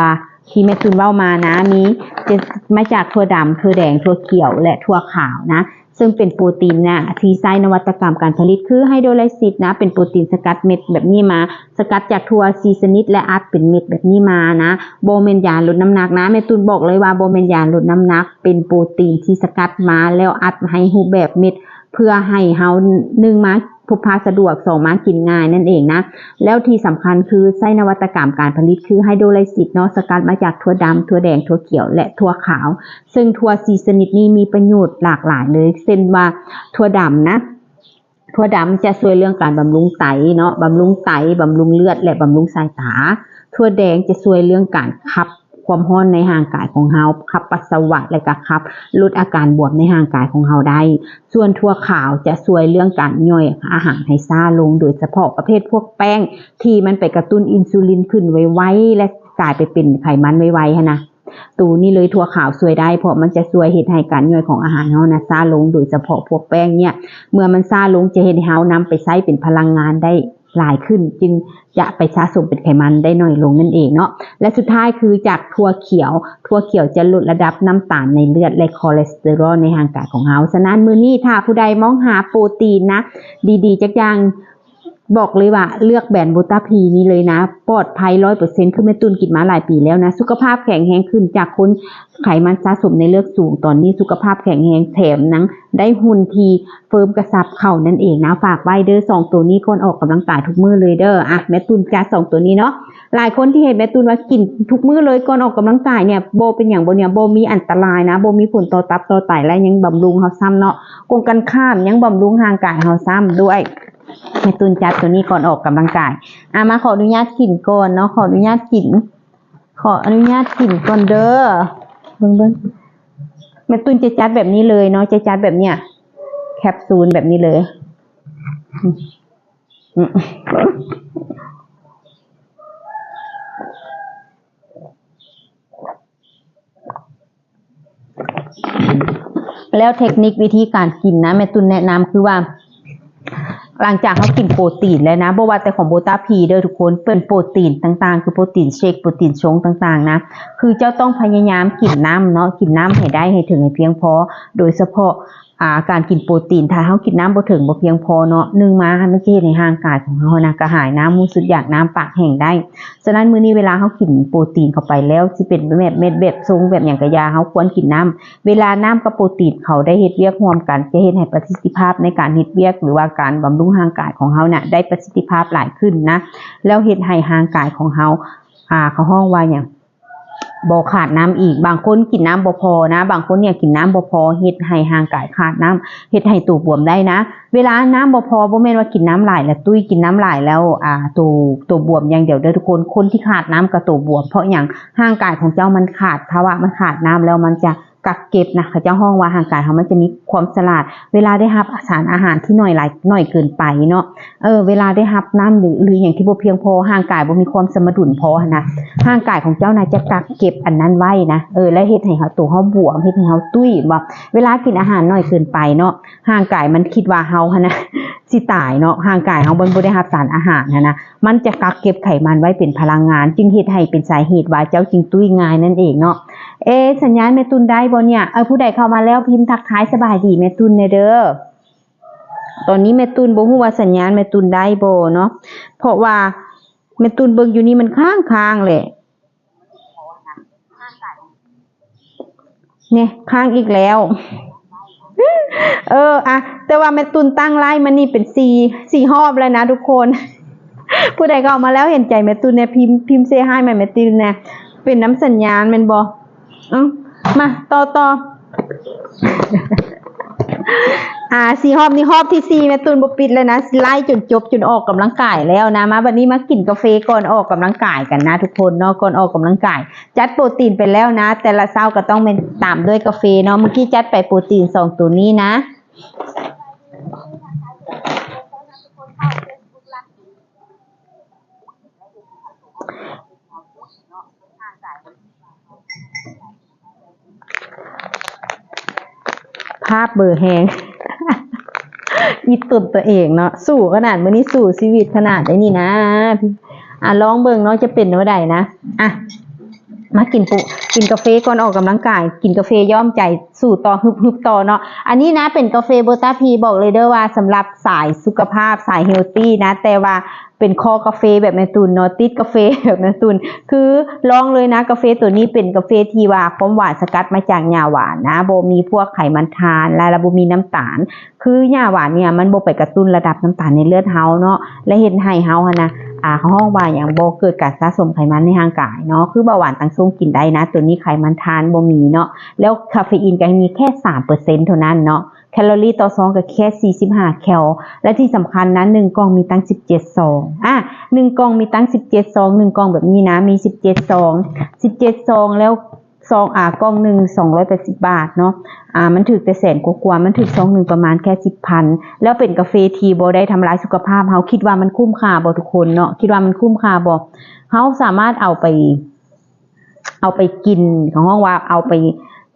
ທີ່ແມ່ຕຸນເວົ້າມານະ, ມີ ຈະມາຈາກຖົ່ວດຳ, ຖົ່ວແດງ, ຖົ່ວຂຽວ ແລະ ຖົ່ວຂາວນະ. ເຊິ່ງເປັນໂປຣຕີນນະທີ່ໃຊ້ນະວັດຕະກຳການຜະລິດ ຄືໄຮໂດຣໄລຊິດນະ, ເປັນໂປຣຕີນສະກັດເມັດແບບນີ້ມາ, ສະກັດຈາກຖົ່ວສີ່ຊະນິດ ແລະ ອັດເປັນເມັດແບບນີ້ມານະ. ບໍ່ແມ່ນຢາລົດນ້ຳໜັກນະ, ແມ່ຕຸນບອກເລີຍວ່າບໍ່ແມ່ນຢາລົດນ້ຳໜັກ, ເປັນໂປຣຕີນທີ່ສະກັດມາແລ້ວອັດໃຫ້ຮູບແບບເມັດ ເພື່ອໃຫ້ເຮົາ ໜຶ່ງມາ ພົກພາສະດວກ, ສອງມາກິນງ່າຍນັ້ນເອງນະ. ແລ້ວທີ່ສຳຄັນຄືໃຊ້ນະວັດຕະກຳການຜະລິດ ຄືໄຮໂດຣໄລຊິດເນາະ, ສະກັດມາຈາກຖົ່ວດຳ, ຖົ່ວແດງ, ຖົ່ວຂຽວ ແລະ ຖົ່ວຂາວ. ເຊິ່ງຖົ່ວສີ່ຊະນິດນີ້ມີປະໂຫຍດຫຼາກຫຼາຍເລີຍ, ເຊັ່ນວ່າຖົ່ວດຳນະ, ຖົ່ວດຳຈະຊ່ວຍເລື່ອງການບຳລຸງໄຕເນາະ, ບຳລຸງໄຕ, ບຳລຸງເລືອດ ແລະ ບຳລຸງສາຍຕາ. ຖົ່ວແດງຈະຊ່ວຍເລື່ອງການຂັບ ຄວາມຮ້ອນໃນຮ່າງກາຍຂອງເຮົາ, ຂັບປັດສະວະ ແລະ ກະຂັບ ລົດອາການບວມໃນຮ່າງກາຍຂອງເຮົາໄດ້. ສ່ວນຖົ່ວຂາວຈະຊ່ວຍເລື່ອງການຍ່ອຍອາຫານໃຫ້ຊ້າລົງ, ໂດຍສະເພາະປະເພດພວກແປ້ງທີ່ມັນໄປກະຕຸ້ນອິນຊູລິນຂຶ້ນໄວໆ ແລະ ກາຍໄປເປັນໄຂມັນໄວໆຫັ້ນນະ. ໂຕນີ້ເລີຍ ຖົ່ວຂາວຊ່ວຍໄດ້, ເພາະມັນຈະຊ່ວຍເຮັດໃຫ້ການຍ່ອຍຂອງອາຫານເຮົານະຊ້າລົງ, ໂດຍສະເພາະພວກແປ້ງເນີ້ຍ, ເມື່ອມັນຊ້າລົງຈະເຮັດໃຫ້ເຮົານຳໄປໃຊ້ເປັນພະລັງງານໄດ້ ຫຼາຍຂຶ້ນ ຈຶ່ງຈະໄປສະສົມເປັນໄຂມັນໄດ້ໜ້ອຍລົງນັ້ນເອງເນາະ. ແລະ ສຸດທ້າຍຄືຈາກຖົ່ວຂຽວ, ຖົ່ວຂຽວຈະຫຼຸດລະດັບນ້ຳຕານໃນເລືອດ ແລະ ຄອເລສເຕີຣອນໃນຮ່າງກາຍຂອງເຮົາ. ສະນັ້ນ ມື້ນີ້ຖ້າຜູ້ໃດມອງຫາໂປຣຕີນນະ ດີໆຈັກຢ່າງ, ບອກເລີຍວ່າເລືອກແບຣນໂບຕາພີນີ້ເລີຍນະ, ປອດໄພຮ້ອຍເປີເຊັນ ຄືແມ່ຕຸ່ນກິນມາຫຼາຍປີແລ້ວນະ, ສຸຂະພາບແຂງແຮງຂຶ້ນຈາກຄົນໄຂມັນສະສົມໃນເລືອດສູງ, ຕອນນີ້ສຸຂະພາບແຂງແຮງ ແຖມຍັງໄດ້ຫຸ່ນທີ່ເຟີມກະຊັບເຂົ້ານັ້ນເອງນະ. ຝາກໄວ້ເດີ້ ສອງໂຕນີ້ກ່ອນອອກກຳລັງກາຍທຸກມື້ເລີຍເດີ້. ອ່ະ ແມ່ຕຸ່ນຈັດສອງໂຕນີ້ເນາະ. ຫຼາຍຄົນທີ່ເຫັນແມ່ຕຸ່ນວ່າກິນທຸກມື້ເລີຍກ່ອນອອກກຳລັງກາຍເນຍ ບໍ່ເປັນຫຍັງບໍ່ເນຍ ບໍ່ມີອັນຕະລາຍນະ, ບໍ່ມີຜົນຕໍ່ຕັບຕໍ່ໄຕ ແລະ ຍັງບຳລຸງເຮົາຊ້ຳເນາະ, ກົງກັນຂ້າມ ຍັງບຳລຸງຮ່າງກາຍເຮົາຊ້ຳດ້ວຍ. ແມ່ຕຸ່ນຈັດໂຕນີ້ກ່ອນອອກກຳລັງກາຍ. ອ່າ ມາ ຂໍອະນຸຍາດກິນກ່ອນເນາະ, ຂໍອະນຸຍາດກິນ, ຂໍອະນຸຍາດກິນກ່ອນເດີ້. ເບິ່ງໆ ແມ່ຕຸ່ນຈະຈັດແບບນີ້ເລີຍເນາະ, ຈະຈັດແບບເນີ້ຍ ແຄບຊູນແບບນີ້ເລີຍ. ແລ້ວເທັກນິກວິທີການກິນນະ ແມ່ຕຸ່ນແນະນຳຄືວ່າ ຫຼັງຈາກເຮົາກິນໂປຣຕີນແລ້ວນະ, ບໍ່ວ່າແຕ່ຂອງໂບຕາພີເດີ້ທຸກຄົນ, ເປັນໂປຣຕີນຕ່າງໆ ຄືໂປຣຕີນເຊກ ໂປຣຕີນຊົງຕ່າງໆນະ, ຄືເຈົ້າຕ້ອງພະຍາຍາມກິນນ້ຳເນາະ, ກິນນ້ຳໃຫ້ໄດ້ ໃຫ້ເຖິງ ໃຫ້ພຽງພໍ. ໂດຍສະເພາະ ອ່າ ການກິນໂປຣຕີນ ຖ້າເຮົາກິນນ້ຳບໍ່ເຖິງ ບໍ່ພຽງພໍເນາະ, ໜຶ່ງມາ ມັນຈະເຮັດໃຫ້ຮ່າງກາຍຂອງເຮົານະ ກະຫາຍນ້ຳ, ຮູ້ສຶກຢາກນ້ຳ, ປາກແຫ້ງໄດ້. ສະນັ້ນ ມື້ນີ້ເວລາເຮົາກິນໂປຣຕີນເຂົ້າໄປແລ້ວ ຊິເປັນແບບເມັດ ແບບຊົງ ແບບຫຍັງກະຢ່າ, ເຮົາຄວນກິນນ້ຳ. ເວລານ້ຳກັບໂປຣຕີນເຂົາໄດ້ເຮັດວຽກຮ່ວມກັນ ຈະເຮັດໃຫ້ປະສິດທິພາບໃນການເຮັດວຽກ ຫຼືວ່າການບຳລຸງຮ່າງກາຍຂອງເຮົານະ ໄດ້ປະສິດທິພາບຫຼາຍຂຶ້ນນະ, ແລ້ວເຮັດໃຫ້ຮ່າງກາຍຂອງເຮົາ ອ່າ ເຂົາຮ້ອງວ່າຫຍັງ? ບໍ່ຂາດນ້ຳອີກ. ບາງຄົນກິນນ້ຳບໍ່ພໍນະ, ບາງຄົນເນຍກິນນ້ຳບໍ່ພໍ ເຮັດໃຫ້ຮ່າງກາຍຂາດນ້ຳ, ເຮັດໃຫ້ໂຕບວມໄດ້ນະ. ເວລານ້ຳບໍ່ພໍ ບໍ່ແມ່ນວ່າກິນນ້ຳຫຼາຍແລ້ວຕຸ້ຍ, ກິນນ້ຳຫຼາຍແລ້ວ ອ່າ ໂຕ ໂຕບວມຢ່າງດຽວເດີ້ທຸກຄົນ. ຄົນທີ່ຂາດນ້ຳກໍໂຕບວມ. ເພາະຫຍັງ? ຮ່າງກາຍຂອງເຈົ້າມັນຂາດພາວະ, ມັນຂາດນ້ຳແລ້ວ ມັນຈະກັກເກັບນະ. ເຂົາເຈົ້າຮ້ອງວ່າຮ່າງກາຍເຮົາມັນຈະມີຄວາມສະຫຼາດ ເວລາໄດ້ຮັບສານອາຫານທີ່ໜ້ອຍຫຼາຍ ໜ້ອຍເກີນໄປເນາະ. ເອີ ເວລາໄດ້ຮັບນ້ຳ ຫຼື ຫຼືຫຍັງທີ່ບໍ່ພຽງພໍ, ຮ່າງກາຍບໍ່ມີຄວາມສະມະດຸນພໍຫັ້ນນະ, ຮ່າງກາຍຂອງເຈົ້ານະຈະກັກເກັບອັນນັ້ນໄວ້ນະ, ເອີ ແລະ ເຮັດໃຫ້ເຮົາ ໂຕເຮົາບວມ, ເຮັດໃຫ້ເຮົາຕຸ້ຍ. ວ່າເວລາກິນອາຫານໜ້ອຍເກີນໄປເນາະ, ຮ່າງກາຍມັນຄິດວ່າເຮົາຫັ້ນນະ ຊິຕາຍເນາະ, ຮ່າງກາຍເຮົາມັນບໍ່ໄດ້ຮັບສານອາຫານຫັ້ນນະ, ມັນຈະກັກເກັບໄຂມັນໄວ້ເປັນພະລັງງານ, ຈຶ່ງເຮັດໃຫ້ເປັນສາເຫດວ່າເຈົ້າຈຶ່ງຕຸ້ຍງ່າຍນັ້ນເອງເນາະ. ເອ ສັນຍານແມ່ຕຸ່ນໄດ້ບໍ່ເນຍ? ເອີ ຜູ້ໃດເຂົ້າມາແລ້ວພິມທັກທາຍ ສະບາຍດີແມ່ຕຸ່ນແດ່ເດີ້. ຕອນນີ້ແມ່ຕຸ່ນບໍ່ຮູ້ວ່າສັນຍານແມ່ຕຸ່ນໄດ້ບໍ່ເນາະ, ເພາະວ່າແມ່ຕຸ່ນເບິ່ງຢູ່ນີ້ມັນຄ້າງໆແຫຼະ. ນີ້ ຄ້າງອີກແລ້ວ. ເອີ ອະ ແຕ່ວ່າແມ່ຕຸ່ນຕັ້ງໄລຟ໌ມານີ້ເປັນສີ່ ສີ່ຮອບແລ້ວນະທຸກຄົນ. ຜູ້ໃດເຂົ້າມາແລ້ວເຫັນໃຈແມ່ຕຸ່ນແດ່ ພິມ ພິມເຊຮາຍມາແມ່ຕຸ່ນແດ່. ເປັນນຳສັນຍານແມ່ນບໍ່? ເອົ້າ ມາ ຕໍ່ ຕໍ່. ອ່າ ສີ່ຮອບນີ້ ຮອບທີສີ່ ແມ່ຕຸ່ນບໍ່ປິດແລ້ວນະ, ຊິໄລຟ໌ຈົນຈົບ ຈົນອອກກຳລັງກາຍແລ້ວນະ. ມາ ບັດນີ້ມາກິນກາເຟກ່ອນອອກກຳລັງກາຍກັນນະທຸກຄົນເນາະ, ກ່ອນອອກກຳລັງກາຍ ຈັດໂປຣຕີນໄປແລ້ວນະ, ແຕ່ລະເຊົ້າກໍຕ້ອງແມ່ນຕາມດ້ວຍກາເຟເນາະ. ມື້ກີ້ຈັດໄປໂປຣຕີນສອງໂຕນີ້ນະ. ພາບເບີແຮງ ອີ່ຕົນຕົວເອງເນາະ, ສູ້ຂະໜາດ ມື້ນີ້ສູ້ຊີວິດຂະໜາດໃດນີ້ນະ. ອ່າ ລອງເບິ່ງເນາະ ຈະເປັນແນວໃດນະ. ອ່ະ ມາກິນປຸ ກິນກາເຟກ່ອນອອກກຳລັງກາຍ, ກິນກາເຟຍ້ອມໃຈ ສູ້ຕໍ່ ຮຶບໆຕໍ່ເນາະ. ອັນນີ້ນະ ເປັນກາເຟໂບຕາພີ, ບອກເລີຍເດີ້ວ່າ ສຳລັບສາຍສຸຂະພາບ ສາຍເຮລຕີນະ, ແຕ່ວ່າ ເປັນຄໍກາເຟແບບແມ່ຕຸ່ນເນາະ, ຕິດກາເຟແບບແມ່ຕຸ່ນ. ຄືລອງເລີຍນະ, ກາເຟໂຕນີ້ເປັນກາເຟທີ່ວ່າຄວາມຫວານສະກັດມາຈາກຫຍ້າຫວານນະ, ບໍ່ມີພວກໄຂມັນທານ ແລະ ລະບໍ່ມີນ້ຳຕານ. ຄືຫຍ້າຫວານເນຍ ມັນບໍ່ໄປກະຕຸ້ນລະດັບນ້ຳຕານໃນເລືອດເຮົາເນາະ, ແລະ ເຮັດໃຫ້ເຮົາຫັ້ນນະ ອ່າ ເຂົາຮ້ອງວ່າຫຍັງ ບໍ່ເກີດການສະສົມໄຂມັນໃນຮ່າງກາຍເນາະ. ຄືເບົາຫວານຕັ້ງຊົງກິນໄດ້ນະ, ໂຕນີ້ໄຂມັນທານບໍ່ມີເນາະ, ແລ້ວຄາເຟອີນກໍມີແຄ່ສາມເປີເຊັນເທົ່ານັ້ນເນາະ. ແຄລອຣີຕໍ່ຊອງກໍແຄ່ສີ່ສິບຫ້າແຄລ, ແລະ ທີ່ສຳຄັນນະ ໜຶ່ງກ່ອງມີຕັ້ງສິບເຈັດຊອງ. ອາ ໜຶ່ງກ່ອງມີຕັ້ງສິບເຈັດຊອງ, ໜຶ່ງກ່ອງແບບນີ້ນະ ມີສິບເຈັດຊອງ, ສິບເຈັດຊອງ ແລ້ວຊອງ ອາ ກ່ອງໜຶ່ງສອງຮ້ອຍແປດສິບບາດເນາະ. ອາ ມັນຖືກແຕ່ແສນກວ່າໆ, ມັນຖືກຊອງໜຶ່ງປະມານແຄ່ສິບພັນ, ແລ້ວເປັນກາເຟທີ່ບໍ່ໄດ້ທຳລາຍສຸຂະພາບ. ເຮົາຄິດວ່າມັນຄຸ້ມຄ່າບໍ່ທຸກຄົນເນາະ? ຄິດວ່າມັນຄຸ້ມຄ່າບໍ່? ເຮົາສາມາດເອົາໄປ ເອົາໄປກິນ ເຂົາຮ້ອງວ່າເອົາໄປ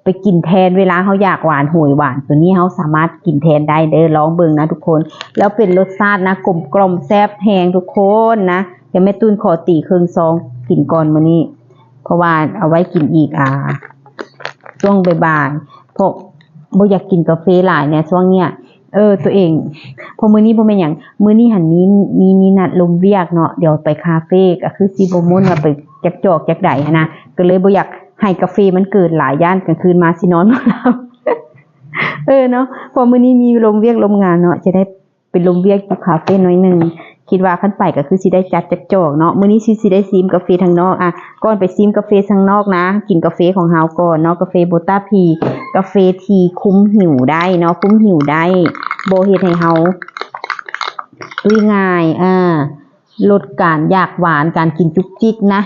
ໄປກິນແທນ ເວລາເຮົາຢາກຫວານ ໂຫຍຫວານ ໂຕນີ້ເຮົາສາມາດກິນແທນໄດ້ເດີ້ ລອງເບິ່ງນະທຸກຄົນ. ແລ້ວເປັນລົດຊາດນະ ກົມກ່ອມແຊບແຮງທຸກຄົນນະ. ດຽວແມ່ຕຸ້ນຂໍຕີເຄິ່ງຊອງກິນກ່ອນມື້ນີ້ ເພາະວ່າເອົາໄວ້ກິນອີກ ອ່າ ຊ່ວງບ່າຍໆ ເພາະບໍ່ຢາກກິນກາເຟຫຼາຍແນ່ຊ່ວງເນີ້ຍ. ເອີ ຕົວເອງ ເພາະມື້ນີ້ບໍ່ແມ່ນຫຍັງ ມື້ນີ້ຫັ້ນມີ ມີ ມີນັດລົມວຽກເນາະ ດຽວໄປຄາເຟ ກໍຄືຊິບໍ່ມ່ວນວ່າໄປຈັກຈອກຈັກໃດຫັ້ນນະ ກໍເລີຍບໍ່ຢາກໃຫ້ກາເຟມັນເກີນຫຼາຍ ຢ້ານກາງຄືນມາຊິນອນບໍ່ຫຼັບ. ເອີເນາະ ເພາະມື້ນີ້ມີລົມວຽກລົມງານເນາະ ຈະໄດ້ໄປລົມວຽກຢູ່ຄາເຟໜ້ອຍໜຶ່ງ. ຄິດວ່າຄັນໄປກໍຄືຊິໄດ້ຈັດຈັກຈອກເນາະ ມື້ນີ້ຊິ ຊິໄດ້ຊີມກາເຟທາງນອກ. ອ່ະ ກ່ອນໄປຊີມກາເຟທາງນອກນະ ກິນກາເຟຂອງເຮົາກ່ອນເນາະ ກາເຟໂບຕາພີ ກາເຟທີ່ຄຸມຫິວໄດ້ເນາະ ຄຸມຫິວໄດ້ ບໍ່ເຮັດໃຫ້ເຮົາຕຸ້ຍງ່າຍ ອ່າ ລົດການຢາກຫວານ ການກິນຈຸກຈິກນະ.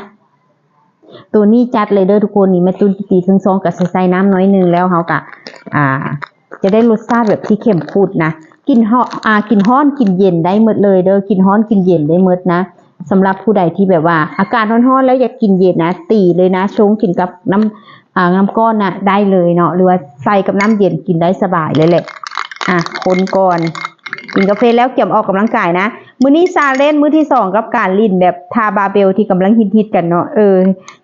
ໂຕນີ້ຈັດເລີຍເດີ້ທຸກຄົນ ນີ້ແມ່ຕຸ້ນຕີເຄິ່ງຊອງ ກໍໃສ່ນ້ຳໜ້ອຍໜຶ່ງ ແລ້ວເຮົາກໍ ອ່າ ຈະໄດ້ລົດຊາດແບບທີ່ເຂັ້ມຂຸ້ນນະ ກິນຮ້ອນ ອ່າ ກິນຮ້ອນກິນເຢັນໄດ້ໝົດເລີຍເດີ້ ກິນຮ້ອນກິນເຢັນໄດ້ໝົດນະ. ສຳລັບຜູ້ໃດທີ່ແບບວ່າອາກາດຮ້ອນໆ ແລ້ວຢາກກິນເຢັນນະ ຕີເລີຍນະ ຊົງກິນກັບນ້ຳ ອ່າ ນ້ຳກ້ອນນະ ໄດ້ເລີຍເນາະ ຫຼືວ່າໃສ່ກັບນ້ຳເຢັນກິນໄດ້ສະບາຍເລີຍແຫຼະ. ອ່ະ ຄົນກ່ອນ ກິນກາເຟແລ້ວກຽມອອກກຳລັງກາຍນະ. ມື້ນີ້ຊາເລນມື້ທີສອງ ກັບການຫຼິ້ນແບບທ່າບາເບວທີ່ກຳລັງຮິດໆກັນເນາະ. ເອີ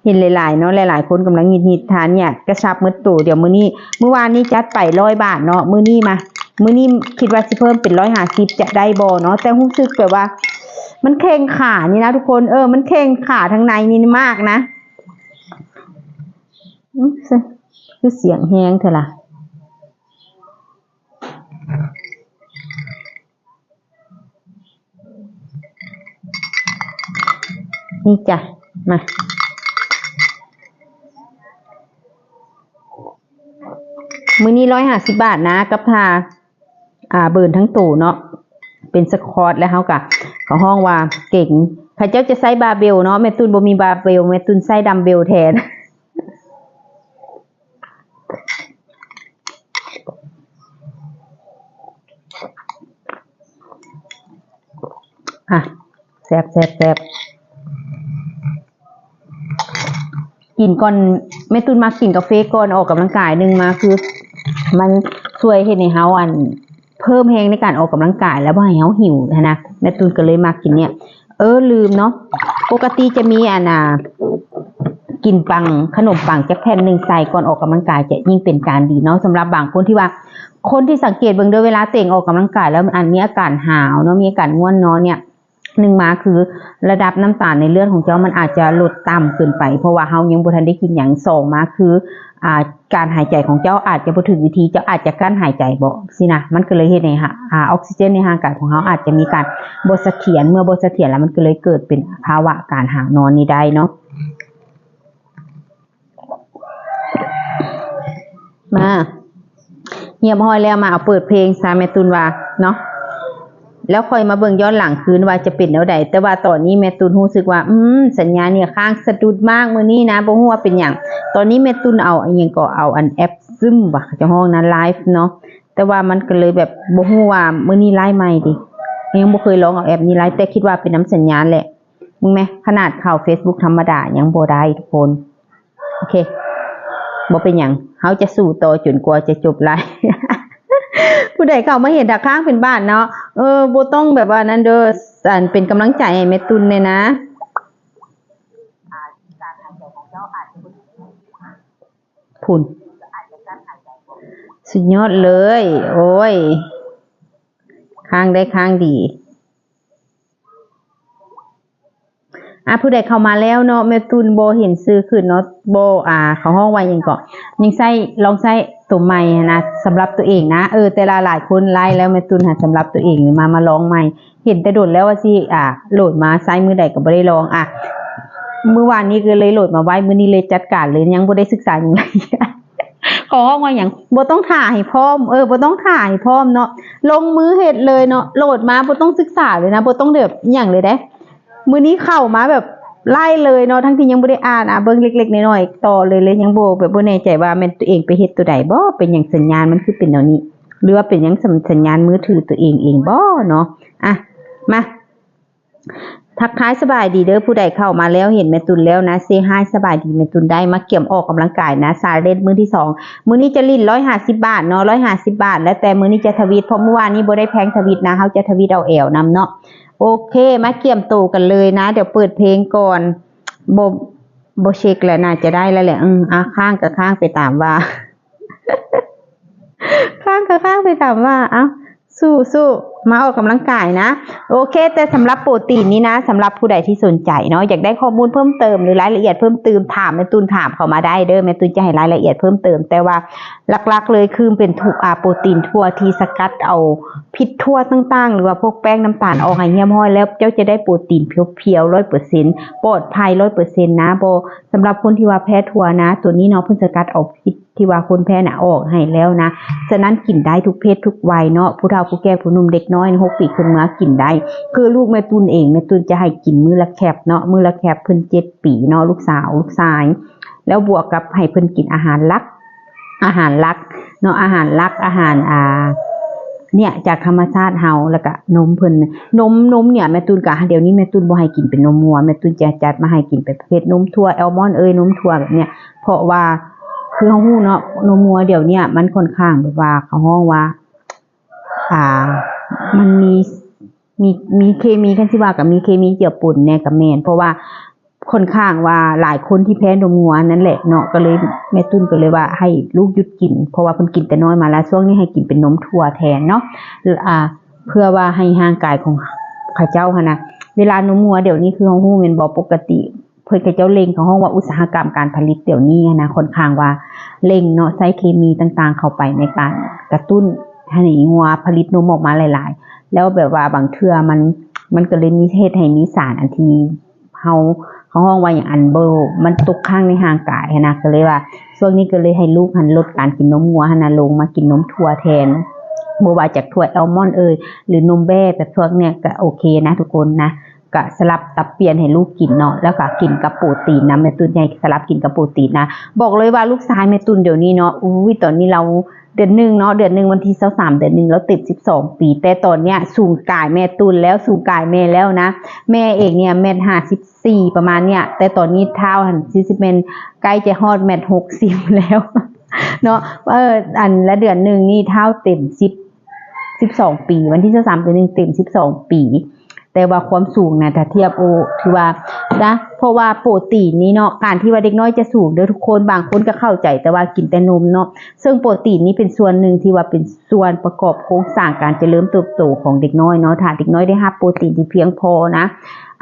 ເຫັນຫຼາຍໆເນາະ ຫຼາຍໆຄົນກຳລັງຮິດໆ ທ່ານີ້ກະຊັບໝົດໂຕ. ດຽວມື້ນີ້ ມື້ວານນີ້ຈັດໄປຮ້ອຍບາດເນາະ ມື້ນີ້ມາ ມື້ນີ້ຄິດວ່າຊິເພີ່ມເປັນຮ້ອຍຫ້າສິບ ຈະໄດ້ບໍ່ເນາະ. ແຕ່ຮູ້ສຶກແບບວ່າມັນແຂງຂານີ້ນະທຸກຄົນ ເອີ ມັນແຂງຂາທາງໃນນີ້ມາກນະ. ອື ຄືສຽງແຮງແທ້ລະ. ນີ້ຈ້ະ ມາ ມື້ນີ້ຮ້ອຍຫ້າສິບບາດນະ ກັບທ່າ ອ່າ ເບີນທັງໂຕເນາະ ເປັນສະຄອດ ແລ້ວເຮົາກະ ກໍຮ້ອງວ່າເກັ່ງ. ເຂົາເຈົ້າຈະໃຊ້ບາເບວເນາະ ແມ່ຕຸ້ນບໍ່ມີບາເບວ ແມ່ຕຸ້ນໃຊ້ດຳເບວແທນ. ອ່ະ ແຊບໆໆ ກິນກ່ອນ ແມ່ຕຸ້ນມັກກິນກາເຟກ່ອນອອກກຳລັງກາຍ. ໜຶ່ງມາຄືມັນຊ່ວຍເຮັດໃຫ້ເຮົາ ອັນ ເພີ່ມແຮງໃນການອອກກຳລັງກາຍ ແລ້ວບໍ່ໃຫ້ເຮົາຫິວຫັ້ນນະ ແມ່ຕຸ້ນກໍເລີຍມັກກິນເນີ້ຍ. ເອີ ລືມເນາະ ປົກກະຕິຈະມີ ອັນ ອ່າ ກິນປັງ ຂະໜົມປັງຈັກແຜ່ນໜຶ່ງໃສ່ກ່ອນອອກກຳລັງກາຍ ຈະຍິ່ງເປັນການດີເນາະ. ສຳລັບບາງຄົນທີ່ວ່າ ຄົນທີ່ສັງເກດເບິ່ງເດີ້ ເວລາຕົວເອງອອກກຳລັງກາຍແລ້ວ ອັນ ມີອາການຫາວເນາະ ມີອາການງ່ວນນອນເນີ້ຍ ໜຶ່ງມາຄືລະດັບນ້ຳຕານໃນເລືອດຂອງເຈົ້າມັນອາດຈະລົດຕ່ຳເກີນໄປ ເພາະວ່າເຮົາຍັງບໍ່ທັນໄດ້ກິນຫຍັງ. ສອງມາຄື ອ່າ ການຫາຍໃຈຂອງເຈົ້າອາດຈະບໍ່ຖືກວິທີ ເຈົ້າອາດຈະກັ້ນຫາຍໃຈບໍ່ຊີ້ນະ ມັນກໍເລີຍເຮັດໃຫ້ ອ່າ ອອກຊີເຈນໃນຮ່າງກາຍຂອງເຮົາອາດຈະມີການບໍ່ສະຖຽນ ເມື່ອບໍ່ສະຖຽນແລ້ວມັນກໍເລີຍເກີດເປັນພາວະການຫາວນອນນີ້ໄດ້ເນາະ. ມາ ຮຽບຮ້ອຍແລ້ວ ມາເອົາເປີດເພງຊະ ແມ່ຕຸນວ່າເນາະ ແລ້ວຄ່ອຍມາເບິ່ງຍ້ອນຫຼັງຄືນວ່າຈະເປັນແນວໃດ. ແຕ່ວ່າຕອນນີ້ແມ່ຕຸນຮູ້ສຶກວ່າ ອືມ ສັນຍານນີ້ຄ້າງສະດຸດມາກມື້ນີ້ນະ ບໍ່ຮູ້ວ່າເປັນຫຍັງ. ຕອນນີ້ແມ່ຕຸນເອົາອີ່ຫຍັງກໍ ເອົາອັນແອັບ Zoom ວ່າເຂົາເຈົ້າຮ້ອງນະ ໄລຟ໌ເນາະ ແຕ່ວ່າມັນກໍເລີຍແບບບໍ່ຮູ້ວ່າມື້ນີ້ໄລຟ໌ໃໝ່ຕິ ຍັງບໍ່ເຄີຍລອງເອົາແອັບນີ້ໄລຟ໌ ແຕ່ຄິດວ່າເປັນນຳສັນຍານແຫຼະ. ມຶງແມ ຂະໜາດເຂົ້າເຟສບຸກທຳມະດາຍັງບໍ່ໄດ້ທຸກຄົນ. ໂອເຄ ບໍ່ເປັນຫຍັງ ເຮົາຈະສູ້ຕໍ່ຈົນກວ່າຈະຈົບໄລຟ໌. ຜູ້ໃດເຂົ້າມາເຫັນຖ້າຄ້າງເປັນບ້ານເນາະ ເອີ ບໍ່ຕ້ອງແບບວ່ານັ້ນເດີ ອັນ ເປັນກຳລັງໃຈໃຫ້ແມ່ຕຸນແດ່ນະ. ພຸ້ນ ສຸດຍອດເລີຍ ໂອ້ຍ ຄ້າງໄດ້ຄ້າງດີ. ອ່າ ຜູ້ໃດເຂົ້າມາແລ້ວເນາະ ແມ່ຕຸນບໍ່ເຫັນຊື່ຂຶ້ນເນາະ ບໍ່ ອ່າ ເຂົາຮ້ອງວ່າຫຍັງເກາະ ຍັງໃຊ້ ລອງໃຊ້ໂຕໃໝ່ຫັ້ນນະ ສຳລັບຕົວເອງນະ. ເອີ ແຕ່ລະຫຼາຍຄົນໄລຟ໌ແລ້ວ ແມ່ຕຸນຫາສຳລັບຕົວເອງມາ ມາລອງໃໝ່ ເຫັນແຕ່ດົນແລ້ວວ່າຊິ ອ່າ ໂຫຼດມາໃຊ້ມື້ໃດກໍບໍ່ໄດ້ລອງ. ອ່າ ມື້ວານນີ້ກໍເລີຍໂຫຼດມາໄວ້ ມື້ນີ້ເລີຍຈັດການເລີຍ ຍັງບໍ່ໄດ້ສຶກສາຫຍັງເລີຍ. ເຂົາຮ້ອງວ່າຫຍັງ ບໍ່ຕ້ອງຖ້າໃຫ້ພ້ອມ ເອີ ບໍ່ຕ້ອງຖ້າໃຫ້ພ້ອມເນາະ ລົງມືເຮັດເລີຍເນາະ ໂຫຼດມາບໍ່ຕ້ອງສຶກສາເລີຍນະ ບໍ່ຕ້ອງແບບຫຍັງເລີຍເດ້. ມື້ນີ້ເຂົ້າມາແບບໄລ່ເລີຍເນາະ ທັງທີ່ຍັງບໍ່ໄດ້ອ່ານ ອ່າ ເບິ່ງເລັກໆນ້ອຍໆຕໍ່ເລີຍ ເລີຍຍັງບໍ່ ແບບບໍ່ແນ່ໃຈວ່າແມ່ນຕົວເອງໄປເຮັດຕົວໃດບໍ່ ເປັນຫຍັງສັນຍານມັນຄືເປັນແນວນີ້ ຫຼືວ່າເປັນຫຍັງສັນ ສັນຍານມືຖືຕົວເອງເອງບໍ່ເນາະ. ອ່ະ ມາ ທັກທາຍສະບາຍດີເດີ ຜູ້ໃດເຂົ້າມາແລ້ວເຫັນແມ່ຕຸນແລ້ວນະ ເຊຮາຍສະບາຍດີແມ່ຕຸນໄດ້ ມາກຽມອອກກຳລັງກາຍນະ ຊາເລນມື້ທີສອງ ມື້ນີ້ຈະຫຼິ້ນຮ້ອຍຫ້າສິບບາດເນາະ ຮ້ອຍຫ້າສິບບາດ ແລ້ວແຕ່ມື້ນີ້ຈະທະວິດ ເພາະມື້ວານນີ້ບໍ່ໄດ້ແພງທະວິດນະ ເຮົາຈະທະວິດເອົາແອວນຳເນາະ. ໂອເຄ ມາກຽມໂຕກັນເລີຍນະ ດຽວເປີດເພງກ່ອນ ບໍ່ ບໍ່ເຊັກແລ້ວ ໜ້າຈະໄດ້ແລ້ວແຫຼະ ອືມ ອ່າ ຄ້າງກໍຄ້າງໄປຕາມວ່າ ຄ້າງກໍຄ້າງໄປຕາມວ່າ ເອົ້າ ສູ້ໆ ມາອອກກຳລັງກາຍນະ. ໂອເຄ ແຕ່ສຳລັບໂປຣຕີນນີ້ນະ ສຳລັບຜູ້ໃດທີ່ສົນໃຈເນາະ ຢາກໄດ້ຂໍ້ມູນເພີ່ມເຕີມ ຫຼື ລາຍລະອຽດເພີ່ມຕື່ມ ຖາມແມ່ຕຸນ ຖາມເຂົ້າມາໄດ້ເດີ ແມ່ຕຸນຈະໃຫ້ລາຍລະອຽດເພີ່ມເຕີມ ແຕ່ວ່າຫຼັກໆເລີຍຄືເປັນທຸ ອ່າ ໂປຣຕີນຖົ່ວທີ່ສະກັດເອົາພິດຖົ່ວຕ່າງໆ ຫຼືວ່າພວກແປ້ງນ້ຳຕານອອກໃຫ້ຮຽບຮ້ອຍແລ້ວ ເຈົ້າຈະໄດ້ໂປຣຕີນພຽວໆ ຮ້ອຍເປີເຊັນ ປອດໄພ ຮ້ອຍເປີເຊັນນະ ບໍ່ ສຳລັບຄົນທີ່ວ່າແພ້ຖົ່ວນະ ໂຕນີ້ເນາະ ເພິ່ນສະກັດເອົາພິດ ທີ່ວ່າຄົນແພ້ນະອອກໃຫ້ແລ້ວນະ ສະນັ້ນກິນໄດ້ທຸກເພດທຸກໄວເນາະ ຜູ້ເຖົ້າຜູ້ແກ່ຜູ້ໜຸ່ມເດັກນ້ອຍຫົກປີຂຶ້ນເມືອກິນໄດ້ ຄືລູກແມ່ຕຸນເອງ ແມ່ຕຸນຈະໃຫ້ກິນມື້ລະແຄັບເນາະ ມື້ລະແຄັບ ເພິ່ນເຈັດປີເນາະ ລູກສາວ ລູກຊາຍ ແລ້ວບວກກັບໃຫ້ເພິ່ນກິນອາຫານຫຼັກ ອາຫານຫຼັກເນາະ ອາຫານຫຼັກ ອາຫານ ອ່າ ເນຍ ຈາກທຳມະຊາດເຮົາ ແລ້ວກະນົມເພິ່ນ ນົມ ນົມເນຍ ແມ່ຕຸນກະ ດຽວນີ້ແມ່ຕຸນບໍ່ໃຫ້ກິນເປັນນົມງົວ ແມ່ຕຸນຈະຈັດມາໃຫ້ກິນເປັນປະເພດນົມຖົ່ວ ແອລມອນເອີຍ ນົມຖົ່ວແບບເນຍ ເພາະວ່າ ຄືເຮົາຮູ້ເນາະ ນົມງົວດຽວເນີ້ຍມັນຂ້ອນຂ້າງແບບວ່າ ເຂົາຮ້ອງວ່າ ອ່າ ມັນມີ ມີ ມີເຄມີ ຄັນຊິວ່າກໍມີເຄມີເຈືອປົນແດ່ກໍແມ່ນ ເພາະວ່າຂ້ອນຂ້າງວ່າຫຼາຍຄົນທີ່ແພ້ນົມງົວນັ້ນແຫຼະເນາະ ກໍເລີຍ ແມ່ຕຸນກໍເລີຍວ່າໃຫ້ລູກຢຸດກິນ ເພາະວ່າເພິ່ນກິນແຕ່ນ້ອຍມາ ແລ້ວຊ່ວງນີ້ໃຫ້ກິນເປັນນົມຖົ່ວແທນເນາະ ອ່າ ເພື່ອວ່າໃຫ້ຮ່າງກາຍຂອງເຂົາເຈົ້າຫັ້ນນະ ເວລານົມງົວດຽວນີ້ ຄືເຮົາຮູ້ແມ່ນບໍ່ ປົກກະຕິ ເພິ່ນເຂົາເຈົ້າເລັ່ງ ເຂົາຮ້ອງວ່າອຸດສາຫະກຳການຜະລິດດຽວນີ້ນະ ຂ້ອນຂ້າງວ່າເລັ່ງເນາະ ໃຊ້ເຄມີຕ່າງໆເຂົ້າໄປໃນການກະຕຸ້ນໃຫ້ງົວຜະລິດນົມອອກມາຫຼາຍໆ ແລ້ວແບບວ່າບາງເທື່ອມັນ ມັນກໍເລີຍມີ ເຮັດໃຫ້ມີສານອັນທີ່ເຮົາ ເຂົາຮ້ອງວ່າຫຍັງ ອັນບໍ່ ມັນຕົກຄ້າງໃນຮ່າງກາຍຫັ້ນນະ ກໍເລີຍວ່າຊ່ວງນີ້ກໍເລີຍໃຫ້ລູກຫັ້ນ ລົດການກິນນົມງົວຫັ້ນນະ ລົງມາກິນນົມຖົ່ວແທນ ບໍ່ວ່າຈາກຖົ່ວແອລມອນເອີຍ ຫຼື ນົມແບ້ ແບບພວກເນີ້ຍ ກໍໂອເຄນະທຸກຄົນນະ. ກະສະຫຼັບສັບປ່ຽນໃຫ້ລູກກິນເນາະ ແລ້ວກະກິນກັບໂປຣຕີນນຳ ແມ່ຕຸ້ນໃຫ້ສະຫຼັບກິນກັບໂປຣຕີນນະ. ບອກເລີຍວ່າລູກຊາຍແມ່ຕຸ້ນດຽວນີ້ເນາະ ອຸ້ຍ ຕອນນີ້ລາວເດືອນໜຶ່ງເນາະ ເດືອນໜຶ່ງວັນທີຊາວສາມເດືອນໜຶ່ງ ລາວເຕັມສິບສອງປີ ແຕ່ຕອນເນີ້ຍສູງກາຍແມ່ຕຸ້ນແລ້ວ ສູງກາຍແມ່ແລ້ວນະ. ແມ່ເອງເນີ້ຍແມັດຫ້າສິບສີ່ປະມານເນີ້ຍ ແຕ່ຕອນນີ້ທ້າວຫັ້ນຊິ ຊິແມ່ນໃກ້ຈະຮອດແມັດຫົກສິບແລ້ວເນາະ. ເອີ ອັນລະເດືອນໜຶ່ງນີ້ທ້າວເຕັມສິບ ສິບສອງປີ ວັນທີຊາວສາມເດືອນໜຶ່ງເຕັມສິບສອງປີ ແຕ່ວ່າຄວາມສູງນະ ຖ້າທຽບ ໂອ້ ຖືວ່ານະ ເພາະວ່າໂປຣຕີນນີ້ເນາະ ການທີ່ວ່າເດັກນ້ອຍຈະສູງເດີທຸກຄົນ ບາງຄົນກໍເຂົ້າໃຈແຕ່ວ່າກິນແຕ່ນົມເນາະ ເຊິ່ງໂປຣຕີນນີ້ເປັນສ່ວນໜຶ່ງທີ່ວ່າເປັນສ່ວນປະກອບໂຄງສ້າງການຈະເລີນເຕີບໂຕຂອງເດັກນ້ອຍເນາະ. ຖ້າເດັກນ້ອຍໄດ້ຮັບໂປຣຕີນທີ່ພຽງພໍນະ